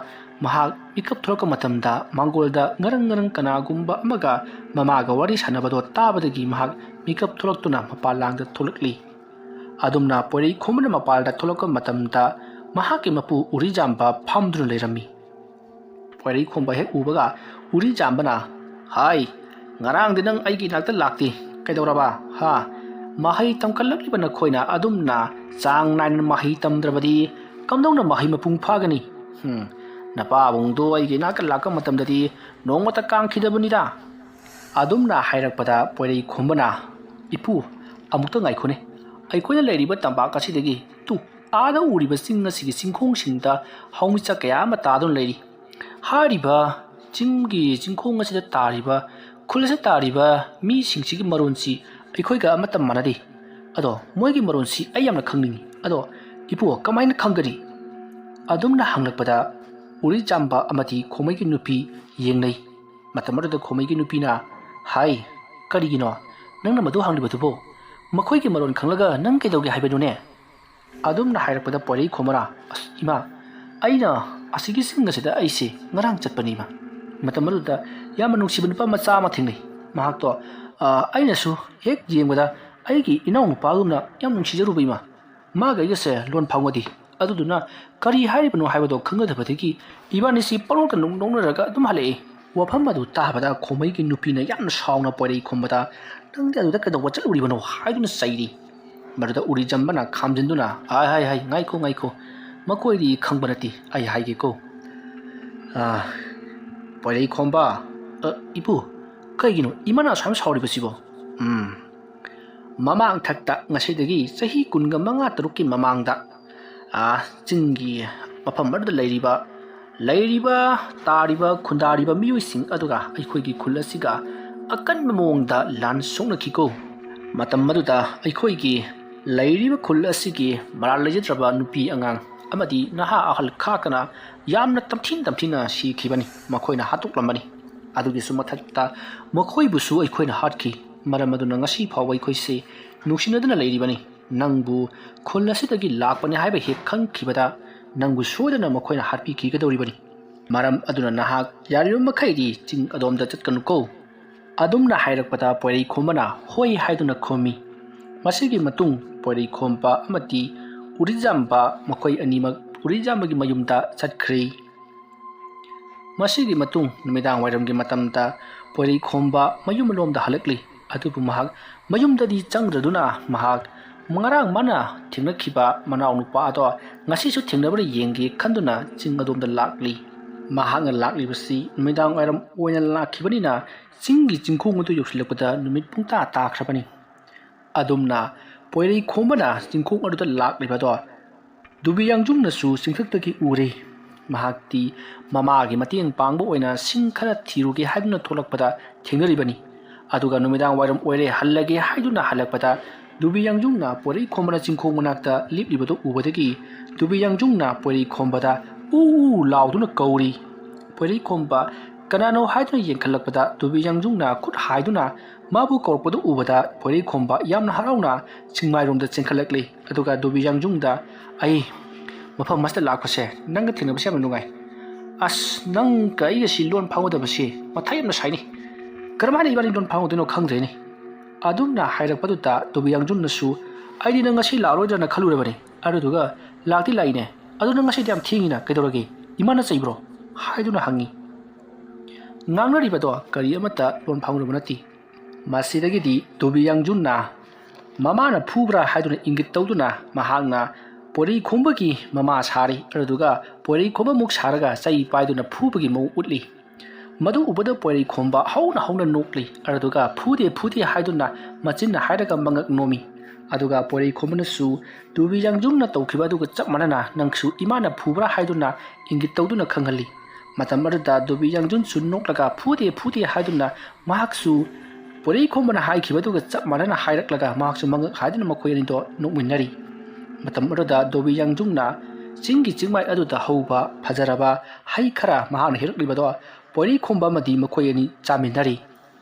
ꯃꯍꯥꯛ ꯃꯤꯀꯞ ꯊꯣꯛꯂꯛꯄ ꯃꯇꯝꯗ ꯃꯥꯡꯒꯣꯜꯗ ꯉꯔꯪ ꯉꯔꯪ ꯀꯅꯥꯒꯨꯝꯕ ꯑꯃꯒ ꯃꯃꯥꯒ ꯋꯥꯔꯤ ꯁꯥꯟꯅꯕꯗꯣ ꯇꯥꯕꯗꯒꯤ ꯃꯍꯥꯛ ꯃꯤꯀꯞ ꯊꯣꯛꯂꯛꯇꯨꯅ ꯃꯄꯥꯜ ꯂꯥꯡꯗ ꯊꯣꯛꯂꯛꯂꯤ꯫ ꯑꯗꯨꯝꯅ ꯄꯣꯏꯔꯩꯈꯣꯝꯕꯅ ꯃꯄꯥꯜꯗ ꯊꯣꯛꯂꯛꯄ ꯃꯇꯝꯗ ꯃꯍꯥꯛꯀꯤ ꯃꯄꯨ ꯎꯔꯤꯖꯥꯝꯕ ꯐꯝꯗꯨꯅ ꯂꯩꯔꯝꯃꯤ꯫ ꯄꯣꯏꯔꯩꯈꯣꯝꯕ ꯍꯦꯛ ꯎꯕꯒ ꯎꯔꯤꯖꯥꯝꯕꯅ, "ꯍꯥꯏ, ꯉꯔꯥꯡꯗꯤ ꯅꯪ ꯑꯩꯒꯤ ꯏꯅꯥꯛꯇ ꯂꯥꯛꯇꯦ꯫ ꯀꯩꯗꯧꯔꯕ? ꯍꯥ? ꯃꯍꯩ ꯇꯝꯈꯠꯂꯛꯂꯤꯕ ꯅꯈꯣꯏꯅ ꯑꯗꯨꯝꯅ ꯆꯥꯡ ꯅꯥꯏꯅ ꯃꯍꯩ ꯇꯝꯗ꯭ꯔꯕꯗꯤ ꯀꯝꯗꯧꯅ ꯃꯍꯩ ꯃꯄꯨꯡ ꯐꯥꯒꯅꯤ? ꯍꯨꯝ, ꯅꯄꯥꯕꯨꯡꯗꯣ ꯑꯩꯒꯤ ꯏꯅꯥꯛꯇ ꯂꯥꯛꯄ ꯃꯇꯝꯗꯗꯤ ꯅꯣꯡꯃꯇ ꯀꯥꯡꯈꯤꯗꯕꯅꯤꯗ"꯫ ꯑꯗꯨꯝꯅ ꯍꯥꯏꯔꯛꯄꯗ ꯄꯣꯏꯔꯩꯈꯣꯝꯕꯅ, "ꯏꯄꯨ, ꯑꯃꯨꯛꯇ ꯉꯥꯏꯈꯣꯅꯦ꯫ ꯑꯩꯈꯣꯏꯅ ꯂꯩꯔꯤꯕ ꯇꯝꯄꯥꯛ ꯑꯁꯤꯗꯒꯤ ꯇꯨ ꯑꯥꯗ ꯎꯔꯤꯕ ꯆꯤꯡ ꯑꯁꯤꯒꯤ ꯆꯤꯡꯈꯣꯡꯁꯤꯡꯗ ꯍꯧꯃꯤꯆꯥꯛ ꯀꯌꯥ ꯑꯃ ꯇꯥꯗꯨꯅ ꯂꯩꯔꯤ꯫ ꯍꯥꯏꯔꯤꯕ ꯆꯤꯡꯒꯤ ꯆꯤꯡꯈꯣꯡ ꯑꯁꯤꯗ ꯇꯥꯔꯤꯕ, ꯈꯨꯜ ꯑꯁꯤꯗ ꯇꯥꯔꯤꯕ ꯃꯤꯁꯤꯡꯁꯤꯒꯤ ꯃꯔꯣꯟꯁꯤ ꯑꯩꯈꯣꯏꯒ ꯑꯃꯠꯇ ꯃꯥꯟꯅꯗꯦ꯫ ꯑꯗꯣ ꯃꯣꯏꯒꯤ ꯃꯔꯣꯟꯁꯤ ꯑꯩ ꯌꯥꯝꯅ ꯈꯪꯅꯤꯡꯏ꯫ ꯑꯗꯣ ꯏꯄꯨ, ꯀꯃꯥꯏꯅ ꯈꯪꯒꯅꯤ?" ꯑꯗꯨꯝꯅ ꯍꯪꯂꯛꯄꯗ ꯎꯔꯤꯆꯥꯝꯕ ꯑꯃꯗꯤ ꯈꯣꯃꯩꯒꯤ ꯅꯨꯄꯤ ꯌꯦꯡꯅꯩ꯫ ꯃꯇꯝ ꯑꯗꯨꯗ ꯈꯣꯃꯩꯒꯤ ꯅꯨꯄꯤꯅ ꯍꯥꯏ, "ꯀꯔꯤꯒꯤꯅꯣ ꯅꯪꯅ ꯃꯗꯨ ꯍꯪꯂꯤꯕꯗꯨꯕꯨ? ꯃꯈꯣꯏꯒꯤ ꯃꯔꯣꯟ ꯈꯪꯂꯒ ꯅꯪ ꯀꯩꯗꯧꯒꯦ ꯍꯥꯏꯕꯅꯣꯅꯦ?" ꯑꯗꯨꯝꯅ ꯍꯥꯏꯔꯛꯄꯗ ꯄꯣꯏꯔꯩꯈꯣꯝꯕꯅ, "ꯑꯁ ꯏꯃꯥ, ꯑꯩꯅ ꯑꯁꯤꯒꯤ ꯆꯤꯡ ꯑꯁꯤꯗ ꯑꯩꯁꯦ ꯉꯔꯥꯡ ꯆꯠꯄꯅꯤ ꯏꯃꯥ꯫ ꯃꯇꯝ ꯑꯗꯨꯗ ꯌꯥꯝꯅ ꯅꯨꯡꯁꯤꯕ ꯅꯨꯄꯥ ꯃꯆꯥ ꯑꯃ ꯊꯦꯡꯅꯩ꯫ ꯃꯍꯥꯛꯇꯣ, ꯑ, ꯑꯩꯅꯁꯨ ꯍꯦꯛ ꯌꯦꯡꯕꯗ ꯑꯩꯒꯤ ꯏꯅꯥꯎ ꯅꯨꯄꯥꯒꯨꯝꯅ ꯌꯥꯝ ꯅꯨꯡꯁꯤꯖꯔꯨꯕ ꯏꯃꯥ꯫ ꯃꯥꯒ ꯑꯩꯒꯁꯦ ꯂꯣꯟ ꯐꯥꯎꯅꯗꯦ꯫ ꯑꯗꯨꯗꯨꯅ ꯀꯔꯤ ꯍꯥꯏꯔꯤꯕꯅꯣ ꯍꯥꯏꯕꯗꯣ ꯈꯪꯅꯗꯕꯗꯒꯤ ꯏꯕꯥꯅꯤꯁꯤ ꯄꯪꯅꯣꯛꯇ ꯅꯣꯛ-, ꯅꯣꯛꯅꯔꯒ ꯑꯗꯨꯝ ꯍꯜꯂꯛꯏ"꯫ ꯋꯥꯐꯝ ꯑꯗꯨ ꯇꯥꯕꯗ ꯈꯣꯃꯩꯒꯤ ꯅꯨꯄꯤꯅ ꯌꯥꯝꯅ ꯁꯥꯎꯅ ꯄꯣꯏꯔꯩꯈꯣꯝꯕꯗ, "ꯅꯪꯗꯤ ꯑꯗꯨꯗ ꯀꯩꯗꯧꯕ ꯆꯠꯂꯨꯔꯤꯕꯅꯣ?" ꯍꯥꯏꯗꯨꯅ ꯆꯩꯔꯤ꯫ ꯃꯗꯨꯗ ꯎꯔꯤꯖꯥꯝꯕꯅ ꯈꯥꯝꯖꯤꯟꯗꯨꯅ, "ꯍꯥꯏ, ꯍꯥꯏ, ꯍꯥꯏ, ꯉꯥꯏꯈꯣ, ꯉꯥꯏꯈꯣ꯫ ꯃꯈꯣꯏꯗꯤ ꯈꯪꯕ ꯅꯠꯇꯦ, ꯑꯩ ꯍꯥꯏꯒꯦꯀꯣ꯫ ꯑꯥ, ꯄꯣꯏꯔꯩ ꯈꯣꯝꯕ, ꯑ, ꯏꯄꯨ, ꯀꯩꯒꯤꯅꯣ ꯏꯃꯥꯅ ꯑꯁꯨꯛ ꯌꯥꯝ ꯁꯥꯎꯔꯤꯕꯁꯤꯕꯣ? ꯎꯝ, ꯃꯃꯥꯡ ꯊꯛꯇ ꯉꯁꯤꯗꯒꯤ ꯆꯍꯤ ꯀꯨꯟꯒ ꯃꯉꯥ ꯇꯔꯨꯛꯀꯤ ꯃꯃꯥꯡꯗ, ꯑꯥ, ꯆꯤꯡꯒꯤ ꯃꯐꯝ ꯑꯗꯨꯗ ꯂꯩꯔꯤꯕ, ꯂꯩꯔꯤꯕ, ꯇꯥꯔꯤꯕ, ꯈꯨꯟꯗꯥꯔꯤꯕ ꯃꯤꯑꯣꯏꯁꯤꯡ ꯑꯗꯨꯒ ꯑꯩꯈꯣꯏꯒꯤ ꯈꯨꯜ ꯑꯁꯤꯒ ꯑꯀꯟꯕ ꯃꯑꯣꯡꯗ ꯂꯥꯟ ꯁꯣꯛꯅꯈꯤꯀꯣ꯫ ꯃꯇꯝ ꯑꯗꯨꯗ ꯑꯩꯈꯣꯏꯒꯤ ꯂꯩꯔꯤꯕ ꯈꯨꯜ ꯑꯁꯤꯒꯤ ꯃꯔꯥꯜ ꯂꯩꯖꯗ꯭ꯔꯕ ꯅꯨꯄꯤ ꯑꯉꯥꯡ ꯑꯃꯗꯤ ꯅꯍꯥ ꯑꯍꯜ ꯈꯥꯛꯇꯅ ꯌꯥꯝꯅ ꯇꯝꯊꯤꯅ ꯇꯝꯊꯤꯅ ꯁꯤꯈꯤꯕꯅꯤ, ꯃꯈꯣꯏꯅ ꯍꯥꯠꯇꯣꯛꯂꯝꯕꯅꯤ꯫ ꯑꯗꯨꯒꯤꯁꯨ ꯃꯊꯛꯇ ꯃꯈꯣꯏꯕꯨꯁꯨ ꯑꯩꯈꯣꯏꯅ ꯍꯥꯠꯈꯤ꯫ ꯃꯔꯝ ꯑꯗꯨꯅ ꯉꯁꯤ ꯐꯥꯎꯕ ꯑꯩꯈꯣꯏꯁꯤ ꯅꯨꯡꯁꯤꯅꯗꯨꯅ ꯂꯩꯔꯤꯕꯅꯤ꯫ ꯅꯪꯕꯨ ꯈꯨꯜ ꯑꯁꯤꯗꯒꯤ ꯂꯥꯛꯄꯅꯤ ꯍꯥꯏꯕ ꯍꯦꯛ ꯈꯪꯈꯤꯕꯗ ꯅꯪꯕꯨ ꯁꯣꯏꯗꯅ ꯃꯈꯣꯏꯅ ꯍꯥꯠꯄꯤꯈꯤꯒꯗꯧꯔꯤꯕꯅꯤ꯫ ꯃꯔꯝ ꯑꯗꯨꯅ ꯅꯍꯥꯛ ꯌꯥꯔꯤꯕ ꯃꯈꯩꯗꯤ ꯆꯤꯡ ꯑꯗꯣꯝꯗ ꯆꯠꯀꯅꯨꯀꯣ꯫ ꯑꯗꯨꯝꯅ ꯍꯥꯏꯔꯛꯄꯗ ꯄꯣꯏꯔꯩ ꯈꯣꯝꯕꯅ ꯍꯣꯏ ꯍꯥꯏꯗꯨꯅ ꯈꯨꯝꯃꯤ꯫ ꯃꯁꯤꯒꯤ ꯃꯇꯨꯡ ꯄꯣꯏꯔꯩ ꯈꯣꯝꯕ ꯑꯃꯗꯤ ꯎꯔꯤꯖꯥꯝꯕ ꯃꯈꯣꯏ ꯑꯅꯤꯃꯛ ꯎꯔꯤꯖꯥꯝꯕꯒꯤ ꯃꯌꯨꯝꯗ ꯆꯠꯈ꯭ꯔꯦ꯫ ꯃꯁꯤꯒꯤ ꯃꯇꯨꯡ ꯅꯨꯃꯤꯗꯥꯡ ꯋꯥꯏꯔꯝꯒꯤ ꯃꯇꯝꯗ ꯄꯣꯏꯔꯩ ꯈꯣꯝꯕ ꯃꯌꯨꯝ ꯂꯣꯝꯗ ꯍꯜꯂꯛꯂꯤ꯫ ꯑꯗꯨꯕꯨ ꯃꯍꯥꯛ ꯃꯌꯨꯝꯗꯗꯤ ꯆꯪꯗ꯭ꯔꯗꯨꯅ ꯃꯍꯥꯛ ꯉꯔꯥꯡ ꯃꯥꯅ ꯊꯦꯡꯅꯈꯤꯕ ꯃꯅꯥꯎꯅꯨꯄꯥ ꯑꯗꯣ ꯉꯁꯤꯁꯨ ꯊꯦꯡꯅꯕ꯭ꯔꯥ ꯌꯦꯡꯒꯦ ꯈꯟꯗꯨꯅ ꯆꯤꯡ ꯑꯗꯣꯝꯗ ꯂꯥꯛꯂꯤ꯫ ꯃꯍꯥꯛꯅ ꯂꯥꯛꯂꯤꯕꯁꯤ ꯅꯨꯃꯤꯗꯥꯡ ꯋꯥꯏꯔꯝ ꯑꯣꯏꯅ ꯂꯥꯛꯈꯤꯕꯅꯤꯅ ꯆꯤꯡꯒꯤ ꯆꯤꯡꯈꯣꯡ ꯑꯗꯨ ꯌꯧꯁꯤꯜꯂꯛꯄꯗ ꯅꯨꯃꯤꯠ ꯄꯨꯡꯇꯥ ꯇꯥꯈ꯭ꯔꯕꯅꯤ꯫ ꯑꯗꯨꯝꯅ ꯄꯣꯏꯔꯩ ꯈꯣꯝꯕꯅ ꯆꯤꯡꯈꯣꯡ ꯑꯗꯨꯗ ꯂꯥꯛꯂꯤꯕꯗꯣ ꯗꯨꯕꯤ ꯌꯥꯡꯖꯨꯡꯅꯁꯨ ꯆꯤꯡꯊꯛꯇꯒꯤ ꯎꯔꯦ꯫ ꯃꯍꯥꯛꯇꯤ ꯃꯃꯥꯒꯤ ꯃꯇꯦꯡ ꯄꯥꯡꯕ ꯑꯣꯏꯅ ꯁꯤꯡ ꯈꯔ ꯊꯤꯔꯨꯒꯦ ꯍꯥꯏꯗꯨꯅ ꯊꯣꯛꯂꯛꯄꯗ ꯊꯦꯡꯅꯔꯤꯕꯅꯤ꯫ ꯑꯗꯨꯒ ꯅꯨꯃꯤꯗꯥꯡ ꯋꯥꯏꯔꯝ ꯑꯣꯏꯔꯦ, ꯍꯜꯂꯒꯦ ꯍꯥꯏꯗꯨꯅ ꯍꯜꯂꯛꯄꯗ ꯗꯨꯕꯤ ꯌꯥꯡꯖꯨꯡꯅ ꯄꯣꯏꯔꯩ ꯈꯣꯝꯕꯅ ꯆꯤꯡꯈꯣꯡ ꯃꯅꯥꯛꯇ ꯂꯦꯞꯂꯤꯕꯗꯨ ꯎꯕꯗꯒꯤ ꯗꯨꯕꯤ ꯌꯥꯡꯖꯨꯡꯅ ꯄꯣꯏꯔꯩ ꯈꯣꯝꯕꯗ ꯎ ꯎ ꯂꯥꯎꯗꯨꯅ ꯀꯧꯔꯤ꯫ ꯄꯣꯏꯔꯩ ꯈꯣꯝꯕ ꯀꯅꯥꯅꯣ ꯍꯥꯏꯗꯨꯅ ꯌꯦꯡꯈꯠꯂꯛꯄꯗ ꯗꯨꯕꯤ ꯌꯥꯡꯖꯨꯡꯅ ꯈꯨꯠ ꯍꯥꯏꯗꯨꯅ ꯃꯥꯕꯨ ꯀꯧꯔꯛꯄꯗꯨ ꯎꯕꯗ ꯄꯣꯏꯔꯩ ꯈꯣꯝꯕ ꯌꯥꯝꯅ ꯍꯔꯥꯎꯅ ꯆꯤꯡꯃꯥꯏꯔꯣꯝꯗ ꯆꯦꯟꯈꯠꯂꯛꯂꯤ꯫ ꯑꯗꯨꯒ ꯗꯨꯕꯤ ꯌꯥꯡꯖꯨꯡꯗ, "ꯑꯩ ꯃꯐꯝ ꯑꯁꯤꯗ ꯂꯥꯛꯄꯁꯦ ꯅꯪꯒ ꯊꯦꯡꯅꯕꯁꯦ ꯌꯥꯝꯅ ꯅꯨꯡꯉꯥꯏ꯫ ꯑꯁ, ꯅꯪꯒ ꯑꯩꯒꯁꯤ ꯂꯣꯟ ꯐꯥꯎꯒꯗꯕꯁꯤ ꯃꯊꯥ ꯌꯥꯝꯅ ꯁꯥꯏꯅꯤ꯫ ꯀꯔꯝꯍꯥꯏꯅ ꯏꯕꯥꯅꯤ ꯂꯣꯟ ꯐꯥꯎꯒꯗꯣꯏꯅꯣ ꯈꯪꯗ꯭ꯔꯦꯅꯦ꯫" ꯑꯗꯨꯝꯅ ꯍꯥꯏꯔꯛꯄꯗꯨꯗ ꯗꯨꯕꯤ ꯌꯥꯡꯖꯨꯡꯅꯁꯨ, "ꯑꯩꯗꯤ ꯅꯪ ꯉꯁꯤ ꯂꯥꯛꯑꯔꯣꯏꯗ꯭ꯔꯅ ꯈꯜꯂꯨꯔꯕꯅꯤ꯫ ꯑꯗꯨꯗꯨꯒ ꯂꯥꯛꯇꯤ ꯂꯥꯛꯏꯅꯦ꯫ ꯑꯗꯨ ꯅꯪ ꯉꯁꯤꯗꯤ ꯌꯥꯝ ꯊꯦꯡꯉꯤꯅ ꯀꯩꯗꯧꯔꯒꯦ? ꯏꯃꯥꯅ ꯆꯩꯕ꯭ꯔꯣ?" ꯍꯥꯏꯗꯨꯅ ꯍꯪꯉꯤ꯫ ꯉꯥꯡꯅꯔꯤꯕꯗꯣ ꯀꯔꯤ ꯑꯃꯠꯇ ꯂꯣꯟ ꯐꯥꯎꯅꯕ ꯅꯠꯇꯦ꯫ ꯃꯁꯤꯗꯒꯤꯗꯤ ꯗꯨꯕꯤ ꯌꯥꯡꯖꯨꯟꯅ ꯃꯃꯥꯅ ꯐꯨꯕ꯭ꯔꯥ ꯍꯥꯏꯗꯨꯅ ꯏꯪꯒꯤꯠ ꯇꯧꯗꯨꯅ ꯃꯍꯥꯛꯅ ꯄꯣꯏꯔꯩꯈꯣꯝꯕꯒꯤ ꯃꯃꯥ ꯁꯥꯔꯤ꯫ ꯑꯗꯨꯗꯨꯒ ꯄꯣꯏꯔꯩꯈꯣꯝꯕꯃꯨꯛ ꯁꯥꯔꯒ ꯆꯩ ꯄꯥꯏꯗꯨꯅ ꯐꯨꯕꯒꯤ ꯃꯑꯣꯡ ꯎꯠꯂꯤ꯫ ꯃꯗꯨ ꯎꯕꯗ ꯄꯣꯏꯔꯩꯈꯣꯝꯕ ꯍꯧꯅ ꯍꯧꯅ ꯅꯣꯛꯂꯤ꯫ ꯑꯗꯨꯗꯨꯒ ꯐꯨꯗꯦ ꯐꯨꯗꯦ ꯍꯥꯏꯗꯨꯅ ꯃꯆꯤꯟꯅ ꯍꯥꯏꯔꯒ ꯃꯉꯛ ꯅꯣꯝꯃꯤ꯫ ꯑꯗꯨꯒ ꯄꯣꯏꯔꯩꯈꯣꯝꯕꯅꯁꯨ ꯗꯣꯕꯤ ꯌꯥꯡꯖꯨꯡꯅ ꯇꯧꯈꯤꯕ ꯑꯗꯨꯒ ꯆꯞ ꯃꯥꯟꯅꯅ ꯅꯪꯁꯨ ꯏꯃꯥꯅ ꯐꯨꯕ꯭ꯔꯥ ꯍꯥꯏꯗꯨꯅ ꯏꯪꯒꯤꯠ ꯇꯧꯗꯨꯅ ꯈꯪꯍꯜꯂꯤ꯫ ꯃꯇꯝ ꯑꯗꯨꯗ ꯗꯣꯕꯤ ꯌꯥꯡꯖꯨꯡꯁꯨ ꯅꯣꯛꯂꯒ ꯐꯨꯗꯦ ꯐꯨꯗꯦ ꯍꯥꯏꯗꯨꯅ ꯃꯍꯥꯛꯁꯨ ꯄꯣꯏꯔꯩꯈꯣꯝꯕꯅ ꯍꯥꯏꯈꯤꯕꯗꯨꯒ ꯆꯞ ꯃꯥꯟꯅꯅ ꯍꯥꯏꯔꯛꯂꯒ ꯃꯍꯥꯛꯁꯨ ꯃꯉꯛ ꯍꯥꯏꯗꯨꯅ ꯃꯈꯣꯏ ꯑꯅꯤꯗꯣ ꯅꯣꯛꯃꯤꯟꯅꯔꯤ꯫ ꯃꯇꯝ ꯑꯗꯨꯗ ꯗꯣꯕꯤ ꯌꯥꯡꯖꯨꯡꯅ ꯆꯤꯡꯒꯤ ꯆꯤꯡꯃꯥꯏ ꯑꯗꯨꯗ ꯍꯧꯕ ꯐꯖꯔꯕ ꯍꯩ ꯈꯔ ꯃꯍꯥꯛꯅ ꯍꯦꯛꯂꯛꯂꯤꯕꯗꯣ ꯄꯣꯏꯔꯩꯈꯣꯝꯕ ꯑꯃꯗꯤ ꯃꯈꯣꯏ ꯑꯅꯤ ꯆꯥꯃꯤꯟꯅꯔꯤ꯫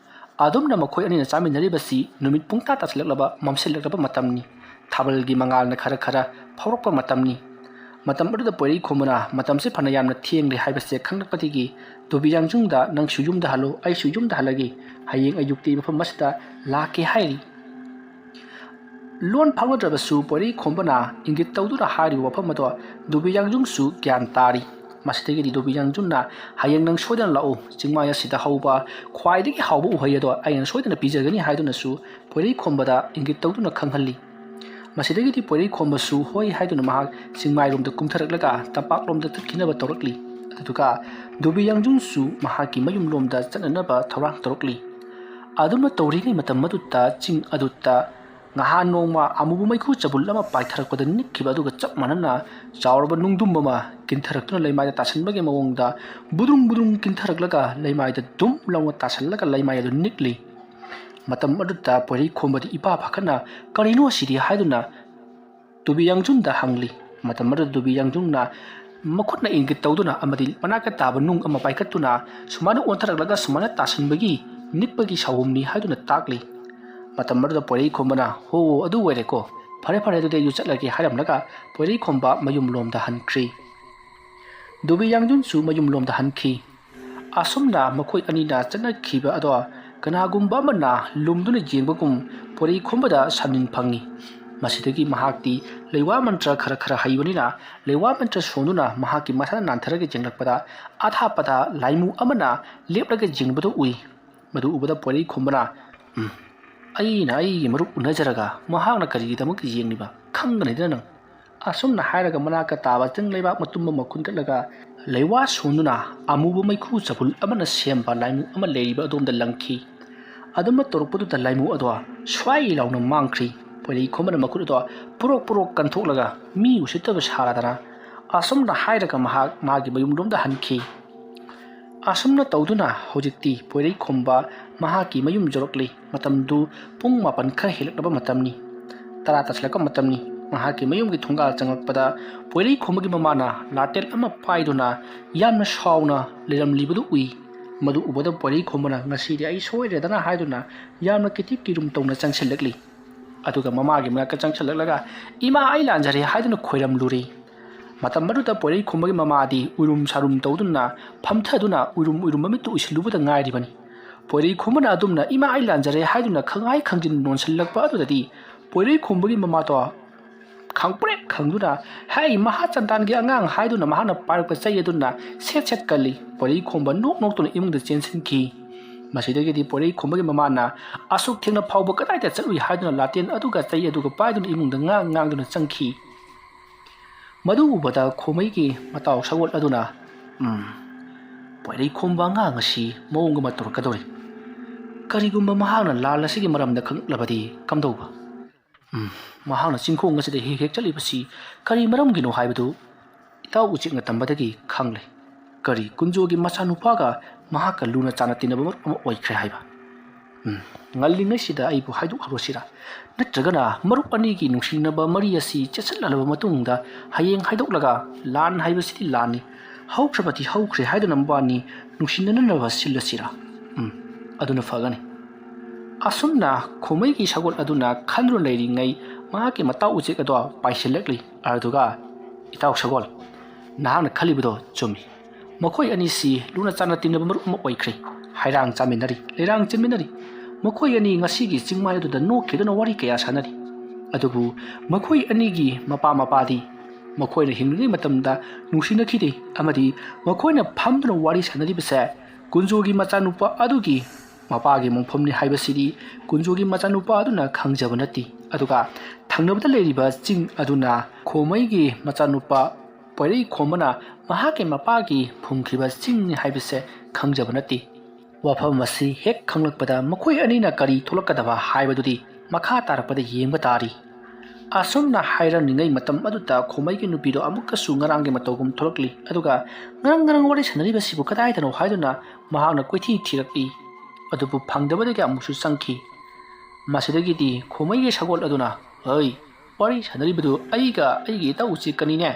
ꯑꯗꯨꯝꯅ ꯃꯈꯣꯏ ꯑꯅꯤꯅ ꯆꯥꯃꯤꯟꯅꯔꯤꯕꯁꯤ ꯅꯨꯃꯤꯠ ꯄꯨꯡꯇꯥ ꯇꯥꯁꯤꯜꯂꯛꯂꯕ, ꯃꯝꯁꯤꯜꯂꯛꯂꯕ ꯃꯇꯝꯅꯤ꯫ ꯊꯥꯕꯜꯒꯤ ꯃꯉꯥꯜꯅ ꯈꯔ ꯈꯔ ꯐꯥꯎꯔꯛꯄ ꯃꯇꯝꯅꯤ꯫ ꯃꯇꯝ ꯑꯗꯨꯗ ꯄꯣꯏꯔꯩꯈꯣꯝꯕꯅ ꯃꯇꯝꯁꯦ ꯐꯅ ꯌꯥꯝꯅ ꯊꯦꯡꯂꯦ ꯍꯥꯏꯕꯁꯦ ꯈꯪꯂꯛꯄꯗꯒꯤ ꯗꯣꯕꯤ ꯌꯥꯡꯖꯨꯡꯗ ꯅꯪꯁꯨ ꯌꯨꯝꯗ ꯍꯜꯂꯣ, ꯑꯩꯁꯨ ꯌꯨꯝꯗ ꯍꯜꯂꯒꯦ, ꯍꯌꯦꯡ ꯑꯌꯨꯛꯇꯤ ꯃꯐꯝ ꯑꯁꯤꯗ ꯂꯥꯛꯀꯦ ꯍꯥꯏꯔꯤ꯫ ꯂꯣꯟ ꯐꯥꯎꯅꯗ꯭ꯔꯕꯁꯨ ꯄꯣꯏꯔꯩꯈꯣꯝꯕꯅ ꯏꯪꯒꯤꯠ ꯇꯧꯗꯨꯅ ꯍꯥꯏꯔꯤꯕ ꯋꯥꯐꯝ ꯑꯗꯣ ꯗꯣꯕꯤ ꯌꯥꯡꯖꯨꯡꯁꯨ ꯒ꯭ꯌꯥꯟ ꯇꯥꯔꯤ꯫ ꯃꯁꯤꯗꯒꯤꯗꯤ ꯗꯣꯕꯤ ꯌꯥꯡꯖꯨꯡꯅ ꯍꯌꯦꯡ ꯅꯪ ꯁꯣꯏꯗꯅ ꯂꯥꯛꯎ, ꯆꯤꯡꯃꯥꯏ ꯑꯁꯤꯗ ꯍꯧꯕ ꯈ꯭ꯋꯥꯏꯗꯒꯤ ꯍꯥꯎꯕ ꯎꯍꯩ ꯑꯗꯣ ꯑꯩꯅ ꯁꯣꯏꯗꯅ ꯄꯤꯖꯒꯅꯤ ꯍꯥꯏꯗꯨꯅꯁꯨ ꯄꯣꯏꯔꯩꯈꯣꯝꯕꯗ ꯏꯪꯒꯤꯠ ꯇꯧꯗꯨꯅ ꯈꯪꯍꯜꯂꯤ꯫ ꯃꯁꯤꯗꯒꯤꯗꯤ ꯄꯣꯏꯔꯩꯈꯣꯝꯕꯁꯨ ꯍꯣꯏ ꯍꯥꯏꯗꯨꯅ ꯃꯍꯥꯛ ꯆꯤꯡꯃꯥꯏꯔꯣꯝꯗ ꯀꯨꯝꯊꯔꯛꯂꯒ ꯇꯝꯄꯥꯛꯂꯣꯝꯗ ꯆꯠꯈꯤꯅꯕ ꯇꯧꯔꯛꯂꯤ꯫ ꯑꯗꯨꯗꯨꯒ ꯗꯣꯕꯤ ꯌꯥꯡꯖꯨꯡꯁꯨ ꯃꯍꯥꯛꯀꯤ ꯃꯌꯨꯝꯂꯣꯝꯗ ꯆꯠꯅꯅꯕ ꯊꯧꯔꯥꯡ ꯇꯧꯔꯛꯂꯤ꯫ ꯑꯗꯨꯝꯅ ꯇꯧꯔꯤꯉꯩ ꯃꯇꯝ ꯑꯗꯨꯗ ꯆꯤꯡ ꯑꯗꯨꯗ ꯉꯍꯥꯟ ꯅꯣꯡꯃ ꯑꯃꯨꯕ ꯃꯩꯈꯨ ꯆꯕꯨꯜ ꯑꯃ ꯄꯥꯏꯊꯔꯛꯄꯗ ꯅꯤꯛꯈꯤꯕ ꯑꯗꯨꯒ ꯆꯞ ꯃꯥꯟꯅꯅ ꯆꯥꯎꯔꯕ ꯅꯨꯡꯗꯨꯝ ꯑꯃ ꯀꯤꯟꯊꯔꯛꯇꯨꯅ ꯂꯩꯃꯥꯏꯗ ꯇꯥꯁꯟꯕꯒꯤ ꯃꯑꯣꯡꯗ ꯕꯨꯗꯨꯡ ꯕꯨꯗꯨꯡ ꯀꯤꯟꯊꯔꯛꯂꯒ ꯂꯩꯃꯥꯏꯗ ꯗꯨꯝ ꯂꯥꯎꯅ ꯇꯥꯁꯜꯂꯒ ꯂꯩꯃꯥꯏ ꯑꯗꯨ ꯅꯤꯛꯂꯤ꯫ ꯃꯇꯝ ꯑꯗꯨꯗ ꯄꯣꯏꯔꯩꯈꯣꯝꯕꯗꯤ ꯏꯄꯥ ꯄꯥꯈꯠꯅ "ꯀꯔꯤꯅꯣ ꯑꯁꯤꯗꯤ?" ꯍꯥꯏꯗꯨꯅ ꯗꯣꯕꯤ ꯌꯥꯡꯖꯨꯡꯗ ꯍꯪꯂꯤ꯫ ꯃꯇꯝ ꯑꯗꯨꯗ ꯗꯣꯕꯤ ꯌꯥꯡꯖꯨꯡꯅ ꯃꯈꯨꯠꯅ ꯏꯪꯒꯤꯠ ꯇꯧꯗꯨꯅ ꯑꯃꯗꯤ ꯃꯅꯥꯛꯇ ꯇꯥꯕ ꯅꯨꯡ ꯑꯃ ꯄꯥꯏꯈꯠꯇꯨꯅ ꯁꯨꯃꯥꯏꯅ ꯑꯣꯟꯊꯔꯛꯂꯒ ꯁꯨꯃꯥꯏꯅ ꯇꯥꯁꯟꯕꯒꯤ ꯅꯤꯛꯄꯒꯤ ꯁꯥꯎꯍꯨꯝꯅꯤ ꯍꯥꯏꯗꯨꯅ ꯇꯥꯛꯂꯤ꯫ ꯃꯇꯝ ꯑꯗꯨꯗ ꯄꯣꯏꯔꯩꯈꯣꯝꯕꯅ "ꯍꯣ, ꯑꯗꯨ ꯑꯣꯏꯔꯦꯀꯣ, ꯐꯔꯦ ꯐꯔꯦ, ꯑꯗꯨꯗꯤ ꯑꯩꯁꯨ ꯆꯠꯂꯒꯦ" ꯍꯥꯏꯔꯝꯂꯒ ꯄꯣꯏꯔꯩꯈꯣꯝꯕ ꯃꯌꯨꯝꯂꯣꯝꯗ ꯍꯟꯈ꯭ꯔꯤ꯫ ꯗꯣꯕꯤ ꯌꯥꯡꯖꯨꯡꯁꯨ ꯃꯌꯨꯝꯂꯣꯝꯗ ꯍꯟꯈꯤ꯫ ꯑꯁꯨꯝꯅ ꯃꯈꯣꯏ ꯑꯅꯤꯅ ꯆꯠꯅꯈꯤꯕ ꯑꯗꯣ ꯀꯅꯥꯒꯨꯝꯕ ꯑꯃꯅ ꯂꯨꯝꯗꯨꯅ ꯌꯦꯡꯕꯒꯨꯝ ꯄꯣꯏꯔꯩꯈꯣꯝꯕꯗ ꯁꯝꯅꯤꯟ ꯐꯪꯉꯤ꯫ ꯃꯁꯤꯗꯒꯤ ꯃꯍꯥꯛꯇꯤ ꯂꯩꯋꯥ ꯃꯟꯇ꯭ꯔ ꯈꯔ ꯈꯔ ꯍꯩꯕꯅꯤꯅ ꯂꯩꯋꯥ ꯃꯟꯇ꯭ꯔ ꯁꯣꯟꯗꯨꯅ ꯃꯍꯥꯛꯀꯤ ꯃꯁꯥꯅ ꯅꯥꯟꯊꯔꯒ ꯌꯦꯡꯂꯛꯄꯗ ꯑꯊꯥꯞꯄꯗ ꯂꯥꯏꯃꯨ ꯑꯃꯅ ꯂꯦꯞꯂꯒ ꯌꯦꯡꯕꯗꯨ ꯎꯏ꯫ ꯃꯗꯨ ꯎꯕꯗ ꯄꯣꯏꯔꯩꯈꯣꯝꯕꯅ, "ꯎꯝ, ꯑꯩꯅ ꯑꯩꯒꯤ ꯃꯔꯨꯞ ꯎꯅꯖꯔꯒ ꯃꯍꯥꯛꯅ ꯀꯔꯤꯒꯤꯗꯃꯛ ꯌꯦꯡꯂꯤꯕ? ꯈꯪꯒꯅꯤꯗꯅ ꯅꯪ꯫ ꯑꯁꯨꯝꯅ ꯍꯥꯏꯔꯒ ꯃꯅꯥꯛꯇ ꯇꯥꯕ ꯆꯤꯡ ꯂꯩꯕꯥꯛ ꯃꯇꯨꯝ ꯑꯃ ꯈꯨꯟꯒꯠꯂꯒ ꯂꯩꯋꯥ ꯁꯣꯟꯗꯨꯅ ꯑꯃꯨꯕ ꯃꯩꯈꯨ ꯆꯕꯨꯜ ꯑꯃꯅ ꯁꯦꯝꯕ ꯂꯥꯏꯃꯨ ꯑꯃ ꯂꯩꯔꯤꯕ ꯑꯗꯣꯝꯗ ꯂꯪꯈꯤ꯫ ꯑꯗꯨꯝꯅ ꯇꯧꯔꯛꯄꯗꯨꯗ ꯂꯥꯏꯃꯨ ꯑꯗꯣ ꯁ꯭ꯋꯥꯏ ꯂꯥꯎꯅ ꯃꯥꯡꯈ꯭ꯔꯤ꯫ ꯄꯣꯏꯔꯩ ꯈꯣꯝꯕꯅ ꯃꯈꯨꯠ ꯑꯗꯣ ꯄꯨꯔꯣꯛ ꯄꯨꯔꯣꯛ ꯀꯟꯊꯣꯛꯂꯒ ꯃꯤ ꯎꯁꯤꯠꯇꯕ ꯁꯥꯔꯗꯅ ꯑꯁꯨꯝꯅ ꯍꯥꯏꯔꯒ ꯃꯍꯥꯛ ꯃꯥꯒꯤ ꯃꯌꯨꯝꯂꯣꯝꯗ ꯍꯟꯈꯤ꯫ ꯑꯁꯨꯝꯅ ꯇꯧꯗꯨꯅ ꯍꯧꯖꯤꯛꯇꯤ ꯄꯣꯏꯔꯩ ꯈꯣꯝꯕ ꯃꯍꯥꯛꯀꯤ ꯃꯌꯨꯝ ꯌꯧꯔꯛꯂꯤ꯫ ꯃꯇꯝꯗꯨ ꯄꯨꯡ ꯃꯥꯄꯟ ꯈꯔ ꯍꯦꯜꯂꯛꯂꯕ ꯃꯇꯝꯅꯤ꯫ ꯇꯔꯥ ꯇꯥꯁꯤꯜꯂꯛꯄ ꯃꯇꯝꯅꯤ꯫ ꯃꯍꯥꯛꯀꯤ ꯃꯌꯨꯝꯒꯤ ꯊꯣꯡꯒꯥꯜ ꯆꯪꯂꯛꯄꯗ ꯄꯣꯏꯔꯩ ꯈꯣꯝꯕꯒꯤ ꯃꯃꯥꯅ ꯂꯥꯇꯦꯟ ꯑꯃ ꯄꯥꯏꯗꯨꯅ ꯌꯥꯝꯅ ꯁꯥꯎꯅ ꯂꯩꯔꯝꯂꯤꯕꯗꯨ ꯎꯏ꯫ ꯃꯗꯨ ꯎꯕꯗ ꯄꯣꯏꯔꯩ ꯈꯣꯝꯕꯅ "ꯉꯁꯤꯗꯤ ꯑꯩ ꯁꯣꯏꯔꯦꯗꯅ" ꯍꯥꯏꯗꯨꯅ ꯌꯥꯝꯅ ꯀꯤꯊꯤ ꯀꯤꯔꯨꯝ ꯇꯧꯅ ꯆꯪꯁꯤꯜꯂꯛꯂꯤ꯫ ꯑꯗꯨꯒ ꯃꯃꯥꯒꯤ ꯃꯅꯥꯛꯇ ꯆꯪꯁꯤꯜꯂꯛꯂꯒ "ꯏꯃꯥ, ꯑꯩ ꯂꯥꯟꯖꯔꯦ" ꯍꯥꯏꯗꯨꯅ ꯈꯣꯏꯔꯝꯂꯨꯔꯦ꯫ ꯃꯇꯝ ꯑꯗꯨꯗ ꯄꯣꯏꯔꯩ ꯈꯣꯝꯕꯒꯤ ꯃꯃꯥꯗꯤ ꯎꯏꯔꯨꯝ ꯁꯥꯔꯨꯝ ꯇꯧꯗꯨꯅ ꯐꯝꯊꯗꯨꯅ ꯎꯏꯔꯨꯝ ꯎꯏꯔꯨꯝ ꯃꯃꯤꯠꯇꯨ ꯎꯏꯁꯤꯜꯂꯨꯕꯗ ꯉꯥꯏꯔꯤꯕꯅꯤ꯫ ꯄꯣꯏꯔꯩ ꯈꯣꯝꯕꯅ ꯑꯗꯨꯝꯅ "ꯏꯃꯥ, ꯑꯩ ꯂꯥꯟꯖꯔꯦ" ꯍꯥꯏꯗꯨꯅ ꯈꯪꯍꯥꯏ ꯈꯪꯖꯤꯟ ꯅꯣꯟꯁꯤꯜꯂꯛꯄ ꯑꯗꯨꯗꯗꯤ ꯄꯣꯏꯔꯩ ꯈꯣꯝꯕꯒꯤ ꯃꯃꯥꯗꯣ ꯈꯪꯄ꯭ꯔꯦꯛ ꯈꯪꯗꯨꯅ "ꯍꯩ, ꯃꯍꯥ ꯆꯟꯗꯥꯟꯒꯤ ꯑꯉꯥꯡ" ꯍꯥꯏꯗꯨꯅ ꯃꯍꯥꯛꯅ ꯄꯥꯏꯔꯛꯄ ꯆꯩ ꯑꯗꯨꯅ ꯁꯦꯠ ꯁꯦꯠ ꯀꯜꯂꯤ꯫ ꯄꯣꯏꯔꯩ ꯈꯣꯝꯕ ꯅꯣꯛ ꯅꯣꯛꯇꯨꯅ ꯏꯃꯨꯡꯗ ꯆꯦꯟꯁꯤꯟꯈꯤ꯫ ꯃꯁꯤꯗꯒꯤꯗꯤ ꯄꯣꯏꯔꯩ ꯈꯣꯝꯕꯒꯤ ꯃꯃꯥꯅ "ꯑꯁꯨꯛ ꯊꯦꯡꯅ ꯐꯥꯎꯕ ꯀꯗꯥꯏꯗ ꯆꯠꯂꯨꯏ?" ꯍꯥꯏꯗꯨꯅ ꯂꯥꯇꯦꯟ ꯑꯗꯨꯒ ꯆꯩ ꯑꯗꯨꯒ ꯄꯥꯏꯗꯨꯅ ꯏꯃꯨꯡꯗ ꯉꯥꯡ ꯉꯥꯡꯗꯨꯅ ꯆꯪꯈꯤ꯫ ꯃꯗꯨ ꯎꯕꯗ ꯈꯣꯃꯩꯒꯤ ꯃꯇꯥꯎ ꯁꯒꯣꯜ ꯑꯗꯨꯅ, "ꯎꯝ, ꯄꯣꯏꯔꯩ ꯈꯣꯝꯕ ꯑꯉꯥꯡ ꯑꯁꯤ ꯃꯑꯣꯡ ꯑꯃ ꯇꯧꯔꯛꯀꯗꯧꯔꯤ꯫ ꯀꯔꯤꯒꯨꯝꯕ ꯃꯍꯥꯛꯅ ꯂꯥꯟ ꯑꯁꯤꯒꯤ ꯃꯔꯝꯗ ꯈꯪꯂꯛꯂꯕꯗꯤ ꯀꯝꯗꯧꯕ? ꯎꯝ, ꯃꯍꯥꯛꯅ ꯆꯤꯡꯈꯣꯡ ꯑꯁꯤꯗ ꯍꯦꯛ ꯍꯦꯛ ꯆꯠꯂꯤꯕꯁꯤ ꯀꯔꯤ ꯃꯔꯝꯒꯤꯅꯣ ꯍꯥꯏꯕꯗꯨ ꯏꯇꯥꯎ ꯎꯆꯦꯛꯅ ꯇꯝꯕꯗꯒꯤ ꯈꯪꯂꯦ꯫ ꯀꯔꯤ, ꯀꯨꯟꯖꯣꯒꯤ ꯃꯆꯥꯅꯨꯄꯥꯒ ꯃꯍꯥꯛꯀ ꯂꯨꯅ ꯆꯥꯟꯅ ꯇꯤꯟꯅꯕ ꯃꯔꯨꯞ ꯑꯃ ꯑꯣꯏꯈ꯭ꯔꯦ ꯍꯥꯏꯕ? ꯎꯝ, ꯉꯜꯂꯤꯉꯩꯁꯤꯗ ꯑꯩꯕꯨ ꯍꯥꯏꯗꯣꯛꯍꯧꯔꯁꯤꯔꯥ? ꯅꯠꯇ꯭ꯔꯒꯅ ꯃꯔꯨꯞ ꯑꯅꯤꯒꯤ ꯅꯨꯡꯁꯤꯅꯕ ꯃꯔꯤ ꯑꯁꯤ ꯆꯦꯠꯁꯤꯜꯂꯕ ꯃꯇꯨꯡꯗ ꯍꯌꯦꯡ ꯍꯥꯏꯗꯣꯛꯂꯒ ꯂꯥꯟ ꯍꯥꯏꯕꯁꯤꯗꯤ ꯂꯥꯟꯅꯤ, ꯍꯧꯈ꯭ꯔꯕꯗꯤ ꯍꯧꯈ꯭ꯔꯦ ꯍꯥꯏꯗꯨꯅ ꯃꯕꯥꯅꯤ ꯅꯨꯡꯁꯤꯅꯅꯅꯕ ꯁꯤꯜꯂꯁꯤꯔꯥ? ꯎꯝ, ꯑꯗꯨꯅ ꯐꯒꯅꯤ꯫" ꯑꯁꯨꯝꯅ ꯈꯣꯃꯩꯒꯤ ꯁꯒꯣꯜ ꯑꯗꯨꯅ ꯈꯟꯗꯨꯅ ꯂꯩꯔꯤꯉꯩ ꯃꯍꯥꯛꯀꯤ ꯃꯇꯥꯎ ꯎꯆꯦꯛ ꯑꯗꯣ ꯄꯥꯏꯁꯤꯜꯂꯛꯂꯤ꯫ ꯑꯗꯨꯒ, "ꯏꯇꯥꯎ ꯁꯒꯣꯜ, ꯅꯍꯥꯛꯅ ꯈꯜꯂꯤꯕꯗꯣ ꯆꯨꯝꯃꯤ꯫ ꯃꯈꯣꯏ ꯑꯅꯤꯁꯤ ꯂꯨꯅ ꯆꯥꯟꯅ ꯇꯤꯟꯅꯕ ꯃꯔꯨꯞ ꯑꯃ ꯑꯣꯏꯈ꯭ꯔꯦ꯫ ꯍꯩꯔꯥꯡ ꯆꯥꯃꯤꯟꯅꯔꯤ, ꯂꯩꯔꯥꯡ ꯆꯤꯟꯃꯤꯟꯅꯔꯤ꯫ ꯃꯈꯣꯏ ꯑꯅꯤ ꯉꯁꯤꯒꯤ ꯆꯤꯡꯃꯥꯏ ꯑꯗꯨꯗ ꯅꯣꯛꯈꯤꯗꯨꯅ ꯋꯥꯔꯤ ꯀꯌꯥ ꯁꯥꯟꯅꯔꯤ꯫ ꯑꯗꯨꯕꯨ ꯃꯈꯣꯏ ꯑꯅꯤꯒꯤ ꯃꯄꯥ ꯃꯄꯥꯗꯤ ꯃꯈꯣꯏꯅ ꯍꯤꯡꯂꯤꯉꯩ ꯃꯇꯝꯗ ꯅꯨꯡꯁꯤꯅꯈꯤꯗꯦ ꯑꯃꯗꯤ ꯃꯈꯣꯏꯅ ꯐꯝꯗꯨꯅ ꯋꯥꯔꯤ ꯁꯥꯟꯅꯔꯤꯕꯁꯦ ꯀꯨꯟꯖꯣꯒꯤ ꯃꯆꯥꯅꯨꯄꯥ ꯑꯗꯨꯒꯤ ꯃꯄꯥꯒꯤ ꯃꯣꯡꯐꯝꯅꯤ ꯍꯥꯏꯕꯁꯤꯗꯤ ꯀꯨꯟꯖꯣꯒꯤ ꯃꯆꯥꯅꯨꯄꯥ ꯑꯗꯨꯅ ꯈꯪꯖꯕ ꯅꯠꯇꯦ꯫ ꯑꯗꯨꯒ ꯊꯪꯅꯕꯗ ꯂꯩꯔꯤꯕ ꯆꯤꯡ ꯑꯗꯨꯅ ꯈꯣꯃꯩꯒꯤ ꯃꯆꯥꯅꯨꯄꯥ ꯄꯣꯏꯔꯩ ꯈꯣꯝꯕꯅ ꯃꯍꯥꯛꯀꯤ ꯃꯄꯥꯒꯤ ꯐꯨꯝꯈꯤꯕ ꯆꯤꯡꯅꯤ ꯍꯥꯏꯕꯁꯦ ꯈꯪꯖꯕ ꯅꯠꯇꯦ꯫ ꯋꯥꯐꯝ ꯑꯁꯤ ꯍꯦꯛ ꯈꯪꯂꯛꯄꯗ ꯃꯈꯣꯏ ꯑꯅꯤꯅ ꯀꯔꯤ ꯊꯣꯛꯂꯛꯀꯗꯕ ꯍꯥꯏꯕꯗꯨꯗꯤ ꯃꯈꯥ ꯇꯥꯔꯛꯄꯗ ꯌꯦꯡꯕ ꯇꯥꯔꯤ꯫ ꯑꯁꯨꯝꯅ ꯍꯥꯏꯔꯝꯂꯤꯉꯩ ꯃꯇꯝ ꯑꯗꯨꯗ ꯈꯣꯃꯩꯒꯤ ꯅꯨꯄꯤꯗꯣ ꯑꯃꯨꯛꯀꯁꯨ ꯉꯔꯥꯡꯒꯤ ꯃꯇꯧꯒꯨꯝ ꯊꯣꯛꯂꯛꯂꯤ꯫ ꯑꯗꯨꯒ ꯉꯔꯪ ꯉꯔꯪ ꯋꯥꯔꯤ ꯁꯥꯟꯅꯔꯤꯕꯁꯤꯕꯨ ꯀꯗꯥꯏꯗꯅꯣ ꯍꯥꯏꯗꯨꯅ ꯃꯍꯥꯛꯅ ꯀꯣꯏꯊꯤ ꯊꯤꯔꯛꯏ꯫ ꯑꯗꯨꯕꯨ ꯐꯪꯗꯕꯗꯒꯤ ꯑꯃꯨꯛꯁꯨ ꯆꯪꯈꯤ꯫ ꯃꯁꯤꯗꯒꯤꯗꯤ ꯈꯣꯃꯩꯒꯤ ꯁꯒꯣꯜ ꯑꯗꯨꯅ, "ꯍꯩ, ꯋꯥꯔꯤ ꯁꯥꯟꯅꯔꯤꯕꯗꯨ ꯑꯩꯒ ꯑꯩꯒꯤ ꯏꯇꯥꯎ ꯎꯆꯦꯛꯀꯅꯤꯅꯦ?"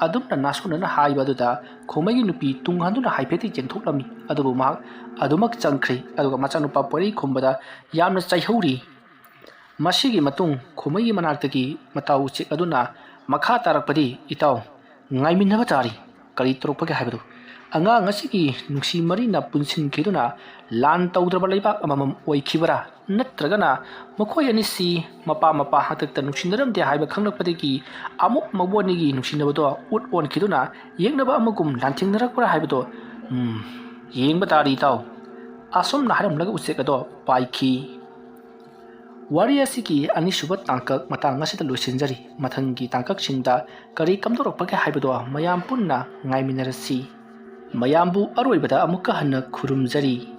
ꯑꯗꯨꯝꯅ ꯅꯥꯁꯣꯟꯅꯅ ꯍꯥꯏꯕ ꯑꯗꯨꯗ ꯈꯣꯃꯩꯒꯤ ꯅꯨꯄꯤ ꯇꯨꯡ ꯍꯟꯗꯨꯅ ꯍꯥꯏꯐꯦꯠꯇꯤ ꯌꯦꯡꯊꯣꯛꯂꯝꯃꯤ꯫ ꯑꯗꯨꯕꯨ ꯃꯍꯥꯛ ꯑꯗꯨꯃꯛ ꯆꯪꯈ꯭ꯔꯤ꯫ ꯑꯗꯨꯒ ꯃꯆꯥꯅꯨꯄꯥ ꯄꯣꯏꯔꯩ ꯈꯣꯝꯕꯗ ꯌꯥꯝꯅ ꯆꯩꯍꯧꯔꯤ꯫ ꯃꯁꯤꯒꯤ ꯃꯇꯨꯡ ꯈꯣꯃꯩꯒꯤ ꯃꯅꯥꯛꯇꯒꯤ ꯃꯇꯥꯎ ꯎꯆꯦꯛ ꯑꯗꯨꯅ ꯃꯈꯥ ꯇꯥꯔꯛꯄꯗꯤ ꯏꯇꯥꯎ ꯉꯥꯏꯃꯤꯟꯅꯕ ꯇꯥꯔꯤ꯫ ꯀꯔꯤ ꯇꯧꯔꯛꯄꯒꯦ ꯍꯥꯏꯕꯗꯨ꯫ ꯑꯉꯥꯡ ꯑꯁꯤꯒꯤ ꯅꯨꯡꯁꯤ ꯃꯔꯤꯅ ꯄꯨꯟꯁꯤꯟꯈꯤꯗꯨꯅ ꯂꯥꯟ ꯇꯧꯗ꯭ꯔꯕ ꯂꯩꯕꯥꯛ ꯑꯃꯃꯝ ꯑꯣꯏꯈꯤꯕꯔꯥ? ꯅꯠꯇ꯭ꯔꯒꯅ ꯃꯈꯣꯏ ꯑꯅꯤꯁꯤ ꯃꯄꯥ ꯃꯄꯥ ꯍꯥꯛꯇꯛꯇ ꯅꯨꯡꯁꯤꯅꯔꯝꯗꯦ ꯍꯥꯏꯕ ꯈꯪꯂꯛꯄꯗꯒꯤ ꯑꯃꯨꯛ ꯃꯕꯨ ꯑꯅꯤꯒꯤ ꯅꯨꯡꯁꯤꯅꯕꯗꯣ ꯎꯠ ꯑꯣꯟꯈꯤꯗꯨꯅ ꯌꯦꯛꯅꯕ ꯑꯃꯒꯨꯝ ꯂꯥꯟꯊꯦꯡꯅꯔꯛꯄ꯭ꯔꯥ ꯍꯥꯏꯕꯗꯣ, ꯎꯝ, ꯌꯦꯡꯕ ꯇꯥꯔꯤ ꯏꯇꯥꯎ꯫ ꯑꯁꯨꯝꯅ ꯍꯥꯏꯔꯝꯂꯒ ꯎꯆꯦꯛ ꯑꯗꯣ ꯄꯥꯏꯈꯤ꯫ ꯋꯥꯔꯤ ꯑꯁꯤꯒꯤ ꯑꯅꯤꯁꯨꯕ ꯇꯥꯡꯀꯛ ꯃꯇꯥꯡ ꯑꯁꯤꯗ ꯂꯣꯏꯁꯤꯟꯖꯔꯤ꯫ ꯃꯊꯪꯒꯤ ꯇꯥꯡꯀꯛꯁꯤꯡꯗ ꯀꯔꯤ ꯀꯝꯗꯧꯔꯛꯄꯒꯦ ꯍꯥꯏꯕꯗꯣ ꯃꯌꯥꯝ ꯄꯨꯟꯅ ꯉꯥꯏꯃꯤꯟꯅꯔꯁꯤ꯫ ꯃꯌꯥꯝꯕꯨ ꯑꯔꯣꯏꯕꯗ ꯑꯃꯨꯛꯀ ꯍꯟꯅ ꯈꯨꯔꯨꯝꯖꯔꯤ꯫